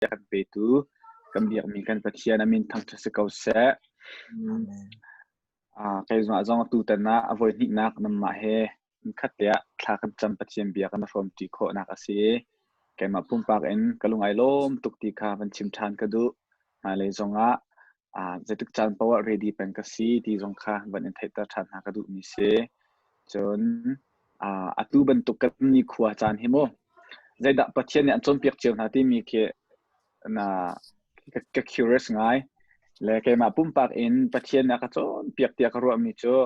a kan petu kan biakmi kan Pathian a min thangṭhat si ko seh. Amen. Keimah zong tutan ah a voi hnihnak nanmah he khat te ah thla kan cam Pathian bia kan hrawmṭi khawhnak a si i keimah pumpak in ka lung ai lawm tuk ti kha van chim ṭhan ka duh. Hmailei zongah zeitik caan paoh ah ready peng ka si ti zong kha van in theihter ṭhan hna ka duhmi si. Cun atu bantuk kan nikhua caan hi mu zeidah Pathian nih an cawnpiak cio hna timi khi na ka curious ngai. Le keimah pumpak in Pathian nih a ka cawnpiak tiah ka ruahmi cu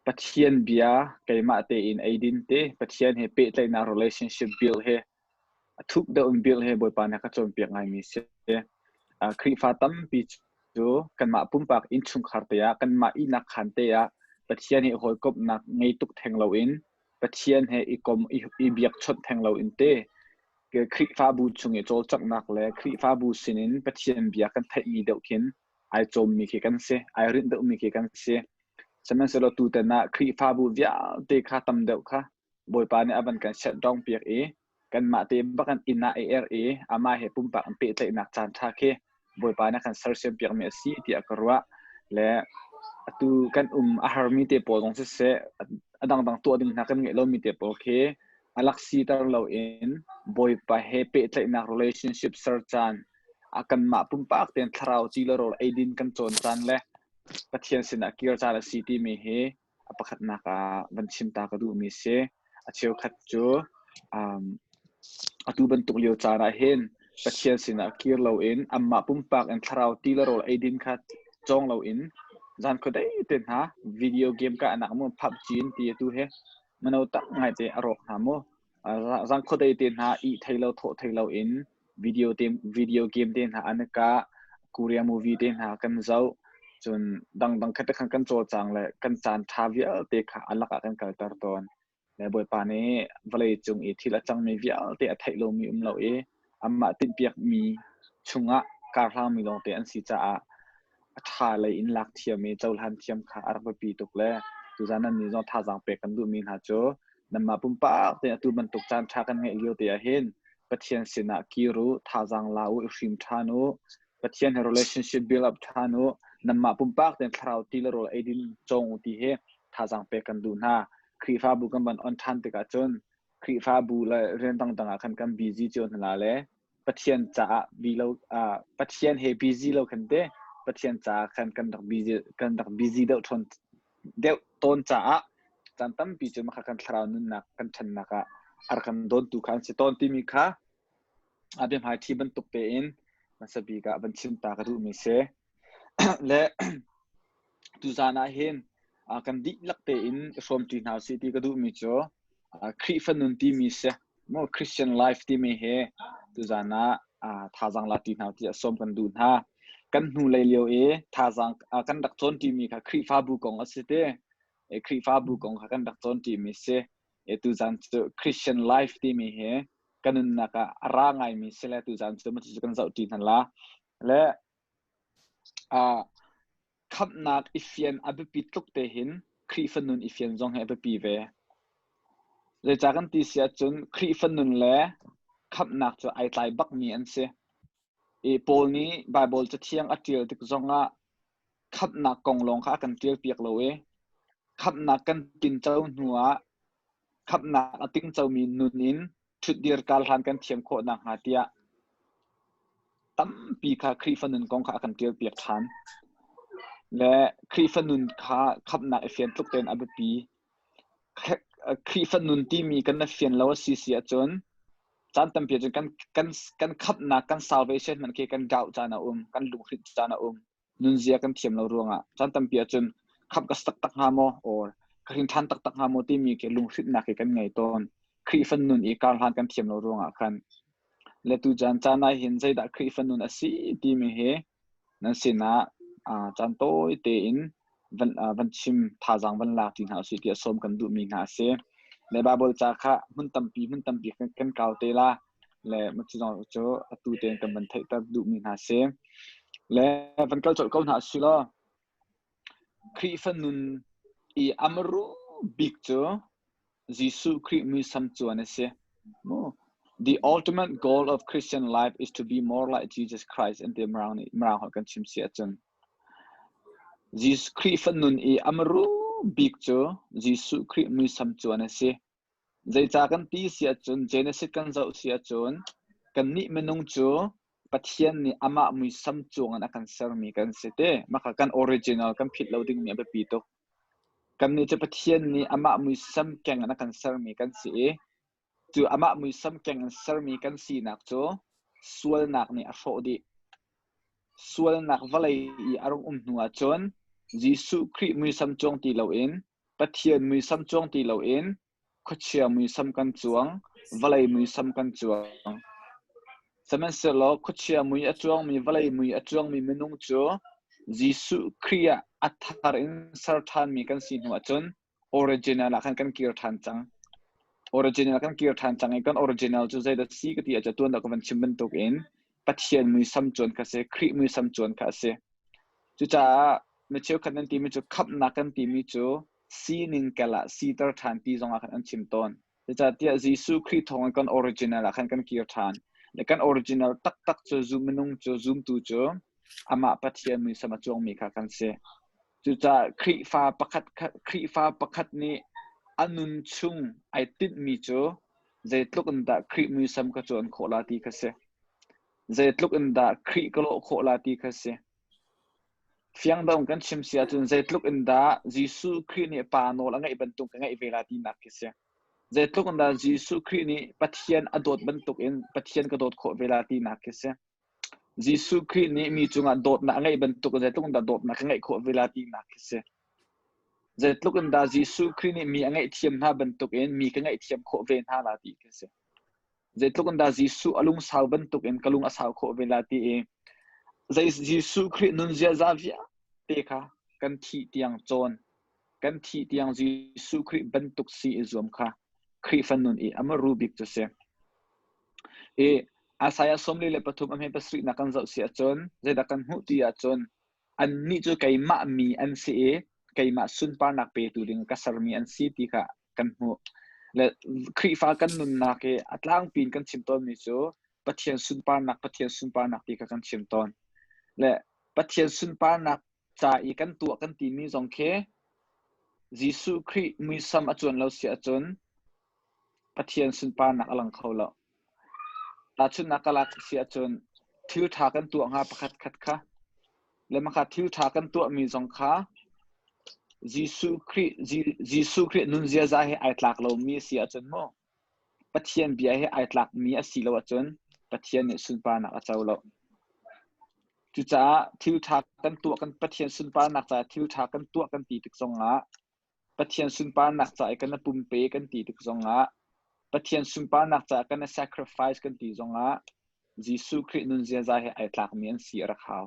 Pathian bia keimah tein eidin te, Pathian he pehtlaihnak relationship build he a thuk deuh in build he Bawipa nih a ka cawnpiak ngaimi si. Khrihfa tampi cu kanmah pumpak innchungkhar te ah, kanmah ihnak khaan te ah Pathian he hawikomhnak ngei tuk theng loin, Pathian he i kom i biakchawnh theng loin te Khrihfabu chung i cawlcanghnak le Khrihfabu sinin Pathian bia kan theihmi deuh khin ai cawmmi khi kan si, ai rinh deuhmi khi kan si. Sihmanhsehlaw tutan ah Khrihfabu vialte kha tam deuh kha Bawipa nih a van kan shutdown piak i kanmah te bak in inn ah i erh i amah he pumpak in pehtlaihnak caan ṭha khi Bawipa nih a kan sersiam piakmi a si tiah ka ruah. Le atu kan um a harmi te pawl zong siseh, a dangdang tuah ding hna kan ngeih lomi te pawl khi a laksiter loin Bawipa he pehtlaihnak relationship ser caan a kanmah pumpak tein thlarau ci le rawl eidin kan cawn caan le Pathian sinah kir caan a si timi hi a pakhatnak ah van chim ta ka duhmi si. A cheukhat cu atu bantuk lio caan ah hin Pathian sinah kir loin anmah pumpak in thlarau ti le rawl eidin kha cawng loin zan khuadei te hna video game ka anak mu PUBG in ti atu he mano tak ngai te a rawk hna mu zan khuadei te hna i thei lo thawh thei lo in video te video game te hna an ka Korea movie te hna kan zoh cun dangdang khat khan kan cawlcang le kan caan ṭha vialte kha a lakah kan kalter tawn le Bawipa nih vawlei cung i thil a cangmi vialte a theih lomi um lo i amah tinhpiakmi chungah karhlangmi lawngte an si caah a ṭha lei in lak thiam i cohlan thiam kha a rak biapi tuk le tuzan nan nih zong thazaang pek kan duhmi hna cu nanmah pumpak tein atu bantuk caan ṭha kan ngeih lio te ah hin Pathian sinah kir u, thazaang la u, i hrim ṭhan u, Pathian he relationship build up ṭhan u, nanmah pumpak tein thlarau ti le rawl eidin cawng u ti hi thazaang pek kan duh hna. Khrihfabu kan van on ṭhan tikah cun Khrihfabu le rian dangdang ah khan kan busy cio hna la le Pathian caah bi lo Pathian he busy lo khan te Pathian caah khan kan rak busy kan rak busy deuh ṭhawn deuh tawn caah caan tampi cu maka kan thlarau nunnak kan ṭhannak ah a rak kan dawntu kha an si tawn timi kha a biahmai ṭhi bantuk tein hmasa bik ah van chim ta ka duhmi si. Le tuzaan ah hin kan dihlak tein i hrawmṭi hna usih ti ka duhmi cu Khrihfa nun timi si. Maw Christian life timi hi tuzaan ah thazaang la ṭi hna tiah sawm kan duh hna. Kan hnulei lio i thazaang kan rak cawn ṭimi kha Khrihfabu kong a si te. Khrihfabu kong kha kan rak cawn ṭimi si. Tuzaan cu Christian life timi hi kan nunnak ah a ra ngaimi si le tuzaan cu cu kan zoh ṭi hna la. Le khamhnak i fian a biapi tluk te hin Khrihfa nun i fian zong hi a biapi ve. Zeicah kan ti si ahcun Khrihfa nun le khamhnak cu ai tlai bakmi an si. I Paul nih Baibal Cathiang a ṭial tik zongah khamhnak kong lawng kha a kan ṭialpiak lo i khamhnak kan tinco hnuah khamhnak a tingcomi nun in ṭhutdir karhlan kan thiam khawh nakhnga tiah tampi kha Khrihfa nun kong kha a kan ṭialpiak ṭhan. Le Khrihfa nun kha khamhnak i fian tluk tein a biapi. Khrihfa nun timi kan na fian lo a si si ahcun caan tampi ahcun kan kan kan khamhnak kan salvation hmanh khi kan doubt caan a um, kan lunghrinh caan a um. Nunzia kan thiam lo ruangah caan tampi ahcun khamh ka si taktak hnga maw or ka hrin ṭhan taktak hnga maw timi khi lunghrinhnak hi kan ngei tawn. Khrihfa nun i karhlan kan thiam lo ruangah khan le tucaan caan ah hin zeidah Khrihfa nun a si timi hi nan sinah caan tawi tein van, van chim thazaang van lak ti hna usih tiah sawm kan duhmi hna a si. Le Baibal ca kha hmun tampi hmun tampi kan kau te la le cu zong cu atu tein kan van theihter duhmi hna a si. Le van kal colh ko hna usih law Khrihfa nun i amaru bik cu Jesuh Khrih muisam cuan a si. Mu. The ultimate goal of Christian life is to be more like Jesus Christ an ti Mirang nih Mirang holh kan chim si ahcun. Jesus Khrihfa nun i amaru bik cu Jesuh Khrih muisam cuan a si. Zeicah kan ti si ahcun Genesis kan zoh si ahcun kannih minung cu Pathian nih amah muisam cuang in a kan sermi kan si te. Maka kan original kan philh lo dingmi a biapi tuk. Kannih cu Pathian nih amah muisam keng in a kan sermi kan si i Cu amah muisam keng in sermi kan sinak cu sualnak nih a hrawh dih. Sualnak vawlei i a rung um hnu ahcun Jesuh Khrih muisam cuang ti loin Pathian muisam cuang ti loin khuachia muisam kan cuang, vawlei muisam kan cuang. Sihmanhsehlaw khuachia mui a cuangmi vawlei mui a cuangmi minung cu Jesuh Khrih ah a thar in ser ṭhanmi kan si hnu ahcun original ah khan kan kir ṭhan cang. Original kan kir ṭhan cang i kan original cu zeidah si ka ti ahcun tuan dah ka van chim bantuk in Pathian muisam cuan kha si, Khrih muisam cuan kha a si. Cucaah mi cheukhat nan timi cu khamhnak kan timi cu sining kel ah siter ṭhan ti zong ah khan an chim tawn. Zeicahtiah Jesuh Khrih thawngin kan original ah khan kan kir ṭhan. Le kan original taktak cu zum minung cu zumtu cu amah Pathian muisam a cuangmi kha kan si. Cucaah Khrihfa pakhat nih a nun chung ai tinhmi cu zeitluk in dah Khrih muisam ka cuan khawh la ti kha si. Zeitluk in dah Khrih ka lawh khawh la ti kha si. Fiangdong kan chim si ahcun zeitluk in dah Jesuh Khrih nih Pa nawl a ngeih bantuk ka ngeih ve la tinak khi si. Zeitluk in dah Jesuh Khrih nih Pathian a dawt bantuk in Pathian ka dawt khawh ve la tinak khi si. Jesuh Khrih nih mi cungah dawtnak a ngeih bantuk in zeitluk in dah dawtnak ka ngeih khawh ve la tinak khi si. Zeitluk in dah Jesuh Khrih nih mi a ngaihthiam hna bantuk in mi ka ngaihthiam khawh ve hna la ti khi si. Zeitluk in dah Jesuh a lungsau bantuk in ka lung a sau khawh ve la ti i zei Jesuh Khrih nun ziaza vialte kha kan thih tiang cawn kan thih tiang Jesuh Khrih bantuk si i zuam kha Khrihfa nun i a maru bik cu si. I Isaiah 43 a hme pasarihnak kan zoh si ahcun zeidah kan hmuh ti ahcun annih cu keimah mi an si i keimah sunparnak petu ding ka sermi an si ti kha kan hmuh. Le Khrihfa kan nunnak i a tlangpi in kan chim tawnmi cu Pathian sunparnak, Pathian sunparnak ti kha kan chim tawn. Le Pathian sunparnak ca i kan tuah kan timi zong khi Jesuh Khrih muisam a cuan lo si ahcun Pathian sunparnak a lang kho lo. Tahchunhnak ka lak si ahcun thil ṭha kan tuah hnga pakhat khat kha le makha thil ṭha kan tuahmi zong kha Jesuh Khrih Jesuh Khrih nun ziaza he ai tlak lomi a si ahcun mu Pathian bia he ai tlakmi a si lo ahcun Pathian nih sunparnak a co lo. Cucaah thil ṭha kan tuah kan Pathian sunparnak caah thil ṭha kan tuah kan ti tik zongah Pathian sunparnak ca i kan pumpe kan ti tik zongah Pathian sunparnak caah kan sacrifice kan ti zongah Jesuh Khrih nun ziaza he ai tlakmi an si a rak hau.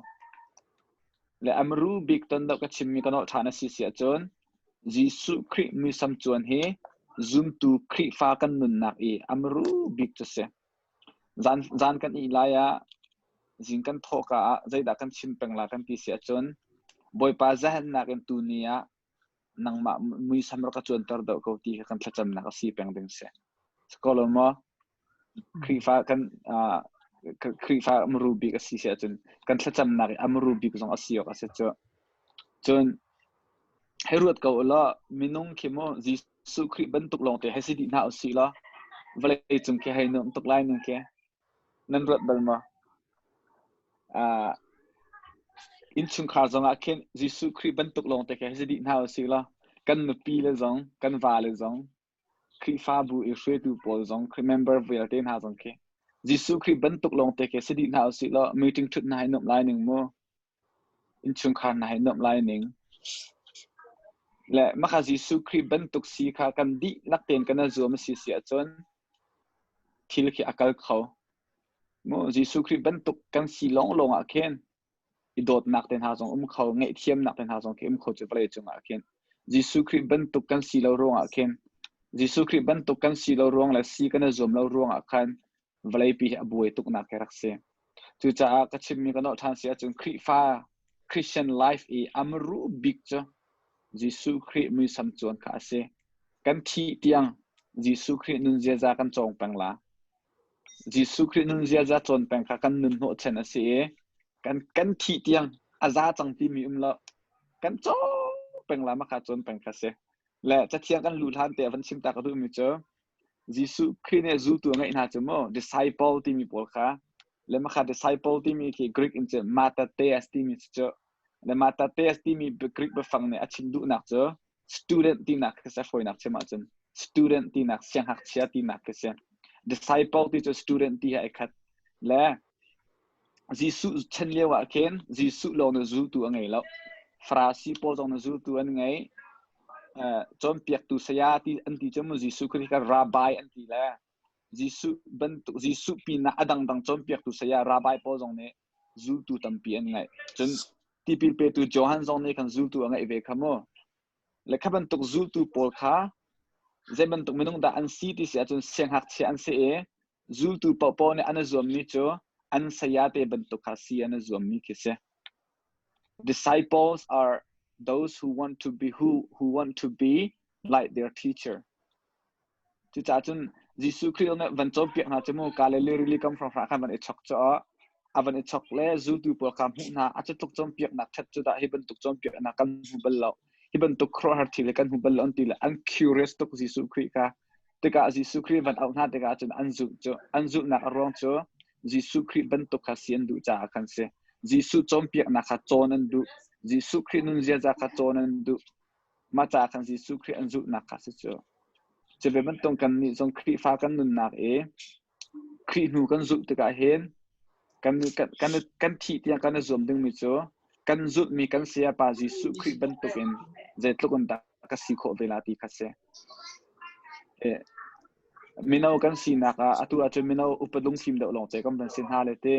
Le amru bik ton deuh ka chimmi ka nolh ṭhan a si si ahcun Jesuh Khrih muisam cuan hi zumtu Khrihfa kan nunnak i amru bik cu si. Zan, zan kan ih lai ah zing kan thawhka ah zeidah kan chim peng la kan ti si ahcun Bawipa zahennak in tuni ah nangmah muisam rak ka cuanter deuh ko ti kha kan thlacamnak a si peng ding si. Ko lo maw? Khrihfa kan Khrihfa amru bik a si si ahcun kan thlacamnak i amru bik zong a si awk a si cu. Cun hei ruat ko ulaw minung khi mu Jesuh Khrih bantuk lawngte hei si dih hna usih law vawlei cung khi hei nuam tuk lai ning khi nan ruat bal maw? Innchungkhar zongah khin Jesuh Khrih bantuk lawngte khi hei si dih hna usih law kan nupi le zong kan va le zong Khrihfabu i hruaitu pawl zong member vialte hna zong khi Jesuh Khrih bantuk lawngte khi si dih hna usih law meeting ṭhut hna hi nuamh lai ning mu. Innchungkhar hna hi nuamh lai ning. Le maka Jesuh Khrih bantuk si kha kan dihlak tein kan i zuam a si si ahcun thil khi a kal kho. Mu Jesuh Khrih bantuk kan si lawnglawng ah khin i dawtnak te hna zong um kho, ngaihthiamnak te hna zong khi um kho cu vawlei cungah khin. Jesuh Khrih bantuk kan si lo ruangah khin Jesuh Khrih bantuk kan si lo ruang le si kan i zuam lo ruangah khan vawleipi hi a buai tuknak hi rak si. Cucaah ka chimmi ka nolh ṭhan si ahcun Khrihfa Christian life i amru bik cu Jesuh Khrih muisam cuan kha a si. Kan thih tiang Jesuh Khrih nun ziaza kan cawng peng la. Jesuh Khrih nun ziaza cawn peng kha kan nun hnawhchan a si i kan thih tiang a za cang timi um lo. Kan cawng peng la mah kha cawn peng kha si. Le cathiang kan luh hlan te a van chim ta ka duhmi cu Jesuh Khrih nih zultu a ngeih hna cu mu disciple timi pawl kha le mah kha disciple timi khi Greek in cu matates timi cu le matates timi Greek biafang nih a chim duhnak cu student tinak khi si fawinak chim ahcun student tinak siangngakchia tinak khi si. Disciple ti cu student ti he ai khat. Le Jesuh chan lio ah khin Jesuh lawng nih zultu a ngei lo. Farasi pawl zong nih zultu an ngei. Cawnpiaktu saya ti an ti cu mu Jesuh Khrih kha rabbi an ti le Jesuh bantuk Jesuh pinah a dangdang cawnpiaktu saya rabbi pawl zong nih zultu tampi an ngeih. Cun tipil petu Johan zong nih khan zultu a ngeih ve kha mu. Le kha bantuk zultu pawl kha zei bantuk minung dah an si ti si ahcun siangngakchia an si i zultu paohpaoh nih an i zuammi cu an sayate bantuk kha si an i zuammi khi si. Disciples are those who want to be who want to be like their teacher. Cucaah cun Jesuh Khrih nih van cawnpiak hna cu mu Galilee rili kam hrawnghrang khan van i chok cu a van i chok le zultu pawl kha hmuh hna a cu tluk cawnpiaknak ṭhat cu dah hi bantuk cawnpiaknak kan hmu bal lo hi bantuk khuaruahhar thil hi kan hmu bal lo an ti le an curious tuk Jesuh Khrih kha tikah Jesuh Khrih van auh hna tikah cun an zulh cu an zulhnak a ruang cu Jesuh Khrih bantuk kha si an duh caah khan si Jesuh cawnpiaknak kha cawn an duh Jesuh Khrih nun ziaza kha cawn an duh Mah caah khan Jesuh Khrih an zulhnak kha si cu. Cu ve bantuk kannih zong Khrihfa kan nunnak i Khrih hnu kan zulh tikah hin kan, kan, kan, kan thih tiang kan i zuam dingmi cu kan zulhmi kan sayapa Jesuh Khrih bantukin zeitluk in dah ka si khawh ve la ti kha si. Eh, mino kan sinak ah atu ahcun mino upa lungfim deuh lawng te kan van si hna le te.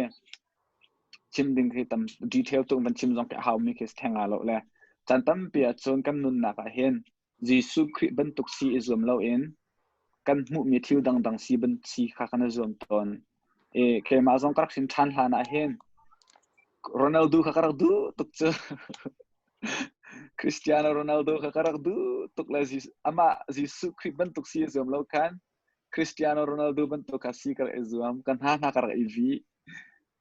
Chim ding khi tam detail tuk van chim zong khi a haumi khi theng lo le caan tampi ahcun kan nunnak ah hin Jesuh Khrih bantuk si i zuam loin kan hmuhmi thil dangdang si ban si kha kan i zuam tawn. E keimah zong ka rak hrin ṭhan hlan ah hin Ronaldo kha ka rak duh tuk cu. Cristiano Ronaldo kha ka rak duh tuk le amah Jesuh Khrih bantuk si i zuam lo khan Cristiano Ronaldo bantuk kha si ka rak i zuam. Ka hna hna ka rak i vih.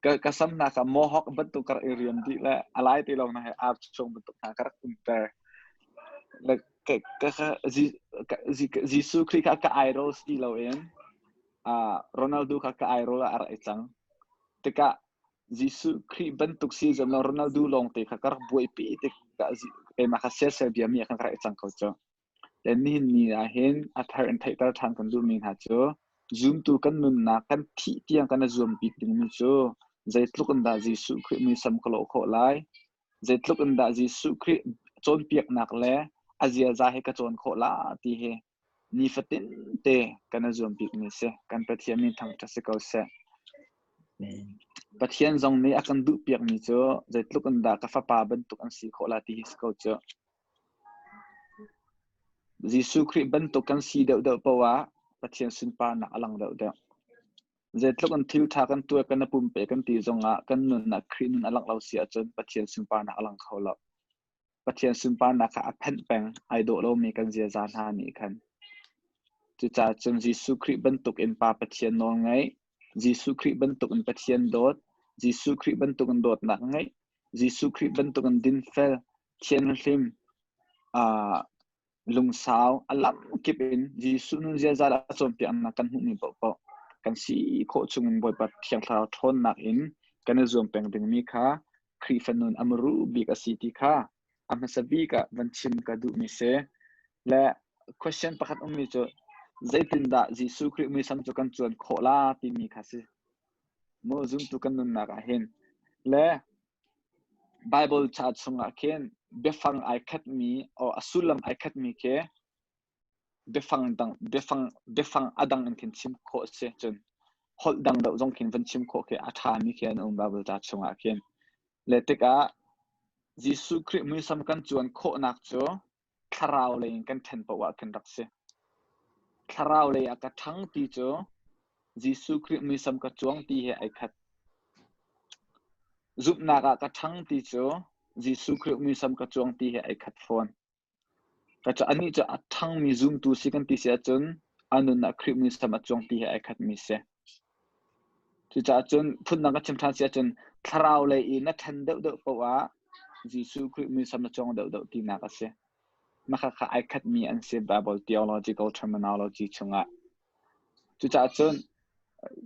Ka sam hna kha mohawk bantuk ka rak i riam dih le a lai te lawng hna he ar chung bantuk hna ka rak umter. Le ka ka Jesuh Khrih kha ka idol si loin Ronaldo kha ka idol ah a rak i cang. Tikah Jesuh Khrih bantuk si zuam lo Ronaldo lawng te kha ka rak buaipi tikah keimah kha siasel biami ah khan ka rak i cang ko cu. Le nihin ni ah hin a thar in theihter ṭhan kan duhmi hna cu zumtu kan nunnak kan thih tiang kan i zuam bik dingmi cu zeitluk in dah Jesuh Khrih muisam ka lawh khawh lai, zeitluk in dah Jesuh Khrih cawnpiaknak le a ziaza hi ka cawn khawh la ti hi nifatin te kan i zuam bikmi si. Kan Pathian min thangṭhat si ko seh. Pathian zong nih a kan duhpiakmi cu zeitluk in dah ka fapa bantuk an si khawh la ti hi si ko cu. Jesuh Khrih bantuk kan si deuhdeuh paoh ah Pathian sunparnak a lang deuhdeuh. Zeitluk in thil ṭha kan tuah kan i pumpe kan ti zongah kan nun ah Khrih nun a langh lo si ahcun Pathian sunparnak a lang kho lo. Pathian sunparnak kha a phenh peng ai dawh lomi kan ziaza hna nih khan. Cucaah cun Jesuh Khrih bantuk in Pa Pathian nawl ngaih, Jesuh Khrih bantuk in Pathian dawt, Jesuh Khrih bantuk in dawtnak ngeih, Jesuh Khrih bantuk in dinfel, thianhlim, lungsau, a lamkip in Jesuh nun ziaza le a cawnpiaknak kan hmuhmi paohpaoh kan si khawh chungin Bawipa Thiang Thlarau ṭhawnnak in kan i zuam peng dingmi kha Khrihfa nun a muru bik a si ti kha a hmasa bik ah van chim ka duhmi si. Le question pakhat ummi cu zeitindah Jesuh Khrih muisam cu kan cuan khawh la timi kha si. Mu zumtu kan nunnak ah hin. Le Baibal ca chungah khin biafang ai khatmi or a sullam ai khatmi khi biafang dang biafang biafang a dang in khin chim khawh a si. Cun holh dang deuh zong khin van chim khawh khi a ṭhami khi an um Baibal ca chungah khin. Le tikah Jesuh Khrih muisam kan cuan khawhnak cu thlarau lei in kan ṭhen paoh ah khin rak si. Thlarau lei ah ka ṭhang ti cu Jesuh Khrih muisam ka cuang ti he ai khat. Zumhnak ah ka ṭhang ti cu Jesuh Khrih muisam ka cuang ti he ai khat fawn. Anih cu a ṭhangmi zumtu si kan ti si ahcun a nun ah Khrih muisam a cuang ti he ai khatmi si. Cucaah cun phundang ka chim ṭhan si ahcun thlarau lei i na ṭhan deuhdeuh paoh ah Jesuh Khrih muisam na cawng deuhdeuh tinak a si. Mah khakha ai khatmi an si Bible theological terminology chungah. Cucaah cun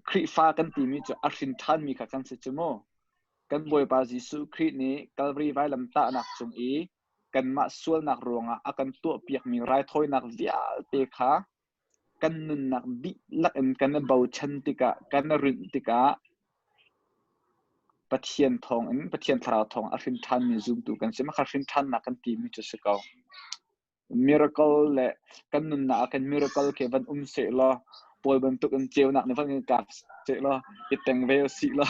Khrihfa kan timi cu a hrin ṭhanmi kha kan si cu mu. Kan Bawipa Jesuh Khrih nih Calvary vailamtahnak cung i kanmah sualnak ruangah a kan tuahpiakmi raithawinak vialte kha kan nunnak dihlak in kan i bochan tikah, kan i rinh tikah Pathian thawngin, Pathian Thlarau thawng a hrin ṭhanmi zumtu kan si. Mah kha hrin ṭhannak kan timi cu si ko. Miracle le kan nunnak ah khan miracle khi van um sehlaw Paul bantuk in ceunak nih van in kap sehlaw i teng ve usih law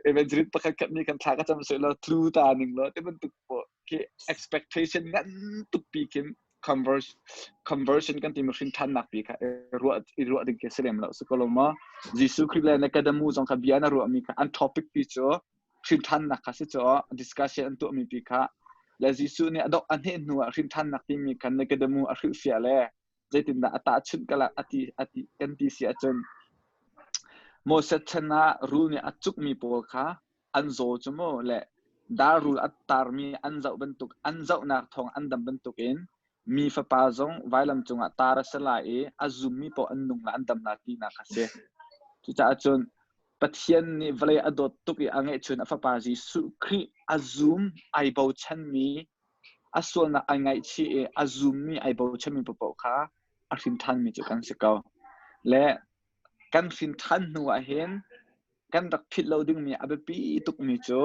evangelist pakhat khat nih kan thla ka cam sehlaw tlu ta ning law ti bantuk khi expectation ngan tukpi khin conversion conversion kan timi hrin ṭhannak pi kha i ruah ding khi si lem lo si ko lo maw Jesuh Khrih le Nicodemus zong kha bia na ruahmi kha an topic pi cu hrin ṭhannak kha si cu discussion an tuahmi pi kha le Jesuh nih a dok a hneh hnu ah hrin ṭhannak timi kha Nicodemus a hrilhfiah le zeitindah a tahchunh kala ati ati kan ti si ahcun Moses chan ah rul nih a cukmi pawl kha an zaw cu mu le dar rul a tarmi an zoh bantuk an zohnak thawng an dam bantukin mi fapa zong vailam cungah tar a si lai i a zummi paoh an nung la an dam la tinak a si. Cucaah cun Pathian nih vawlei a dawt tuk i a ngeihchun a fapa Jesuh Khrih a zum ai bochanmi a sualnak ai ngaihchih i a zummi ai bochanmi paoh kha a hrin ṭhanmi cu kan si ko. Le kan hrin ṭhan hnu ah hin kan rak philh lo dingmi a biapi tukmi cu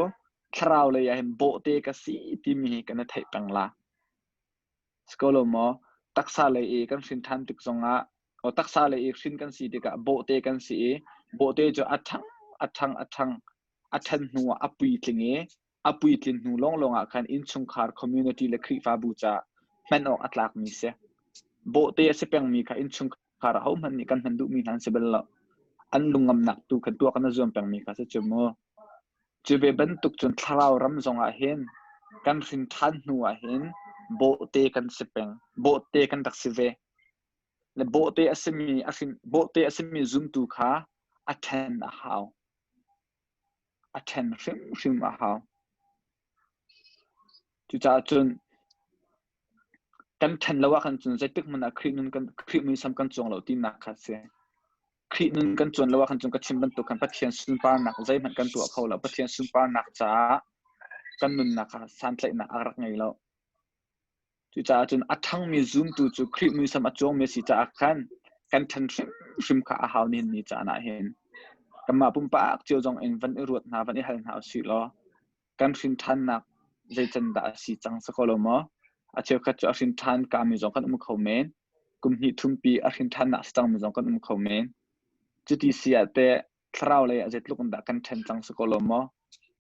thlarau lei ah hin bawhte ka si timi hi kan i theih peng la. Si ko lo maw? Taksa lei i kan hrin ṭhan tik zongah o taksa lei i hrin kan si tikah bawhte kan si i bawhte cu a ṭhang a ṭhang a ṭhang a ṭhan hnu ah a puitling i a puitlin hnu lawnglawng ah khan innchungkhar community le Khrihfabu caah hman awk a tlakmi si. Bawhte a si pengmi kha innchungkhar ahohmanh nih kan hman duhmi hna an si bal lo. An lungngamnak tu khan tuah kan i zuam pengmi kha si cu mu. Cu ve bantuk cun thlarau ram zongah hin kan hrin ṭhan hnu ah hin bawhte kan si peng. Bawhte kan rak si ve. Le bawhte a simi a hrin bawhte a simi zumtu kha a ṭhen a hau. A ṭhen hrimhrim a hau. Cucaah cun kan ṭhen lo ahkhan cun zeitik hmanh ah Khrih nun kan Khrih muisam kan cuang lo tinak kha a si. Khrih nun kan cuan lo ahkhan cun ka chim bantuk khan Pathian sunparnak zeihmanh kan tuah kho lo. Pathian sunparnak caah kan nunnak kha santlaihnak a rak ngei lo. Cucaah cun a ṭhangmi zumtu cu Khrih muisam a cuangmi a si caah khan kan ṭhen hrimhrim kha a hau nihin ni caan ah hin. Kanmah pumpak cio zong in van i ruat hna, van i hal hna usih law kan hrin ṭhannak zei can dah a si cang si ko lo maw? A cheukhat cu a hrin ṭhan kami zong kan um kho men. Kum hnih thumpi a hrin ṭhannak si cangmi zong kan um kho men. Cuti si ah teh thlarau lei ah zeitluk in dah kan ṭhen cang si ko lo maw?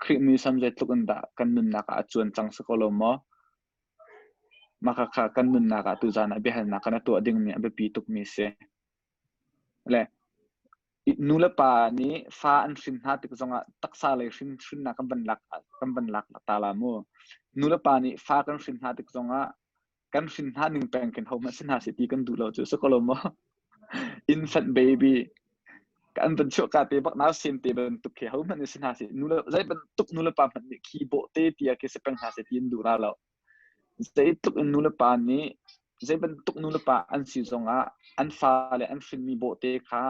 Khrih muisam zeitluk in dah kan nunnak ah a cuan cang si ko lo maw? Mah khakha kan nunnak ah tuzaan ah biahalnak kan tuah dingmi a biapi tukmi a si. Le nu le pa nih fa an hrin hna tik zongah taksa lei hrin hrinnak kan van lak ta la mu. Nu le pa nih fa kan hrin hna tik zongah kan hrin hna ning peng khin hohmanh si hna seh ti kan duh lo cu si ko lo maw? Infant baby kan van chuah ka te bak nausen te bantuk khi hohmanh nih si hna seh nu le zei bantuk nu le pa hmanh nih khi bawh te tia khi si peng hna seh ti an duh ra lo. Zeitluk in nu le pa nih zei bantuk nu le pa an si zongah an fale an hrinmi bawhte kha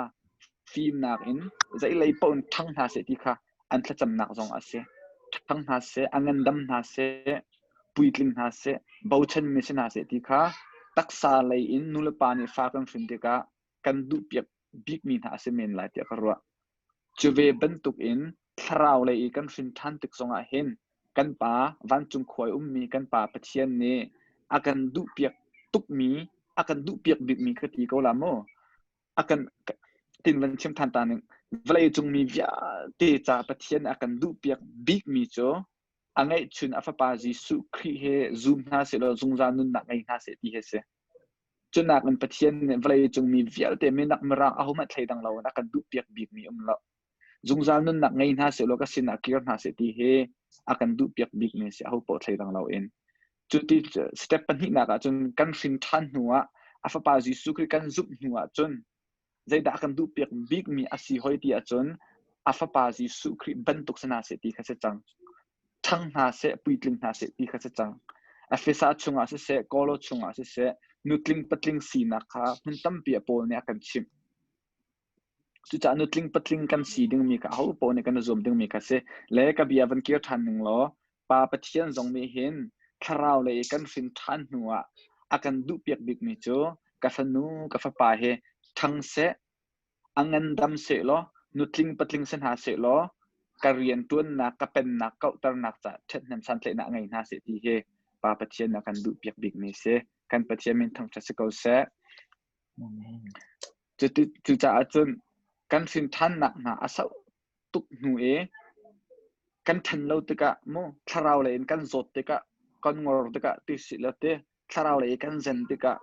fimnak in zeilei paoh in ṭhang hna seh ti kha an thlacamnak zong a si. Ṭhang hna seh, a ngandam hna seh, puitling hna seh, bochanmi si hna seh ti kha taksa lei in nu le pa nih fa kan hrin tikah kan duhpiak bikmi hna a si men lai tiah ka ruah. Cu ve bantukin thlarau lei i kan hrin ṭhan tik zongah hin kan Pa vancung khua i ummi kan Pa Pathian nih a kan duhpiak tukmi, a kan duhpiak bikmi ka ti ko la mu. A kan tin van chim ṭhan ta ning vawlei cung mi vialte ca Pathian nih a kan duhpiak bikmi cu a ngeihchun a fapa Jesuh Khrih he zum hna sehlaw zungzal nunnak ngei hna seh ti hi a si. Cunak in Pathian nih vawleicung mi vialte minak mirang ahohmanh thleidang loin a kan duhpiak bikmi um lo. Zungzal nunnak ngei hna sehlaw ka sinah kir hna seh ti hi a kan duhpiak bikmi a si ahopaoh thleidang loin. Cu ti step pahnihnak ah cun kan hrin ṭhan hnu ah a fapa Jesuh Khrih kan zumh hnu ah cun. Zeidah a kan duhpiak bikmi a si hoi ti ahcun a fapa Jesuh Khrih bantuk si hna seh ti kha si cang. Ṭhang hna seh, puitling hna seh ti kha si cang. Efesa chungah siseh, Kolo chungah siseh, nutling patling sinak kha hmun tampi ah Paul nih a kan chimh. Cucaah nutling patling kan si dingmi kha ahopaoh nih kan i zuam dingmi kha si. Le ka bia van kir ṭhan ning law, Pa Pathian zong nih hin thlarau lei i kan hrin ṭhan hnuah a kan duhpiak bikmi cu ka fanu, ka fapa hi ṭhang seh, a ngandam sehlaw, nutling patling si hna sehlaw, ka rianṭuannak, ka pennak kauhternak caah ṭhathnem santlaihnak ngei hna seh ti hi Pa Pathian nih a kan duhpiak bikmi si. Kan Pathian min thangṭhat si ko seh. Cucaah cun kan hrin ṭhannak hna a sauh tuk hnu i kan ṭhen lo tikah mu thlarau lei in kan zawt tikah kan ngor tikah ti si lo ti thlarau lei i kan zen tikah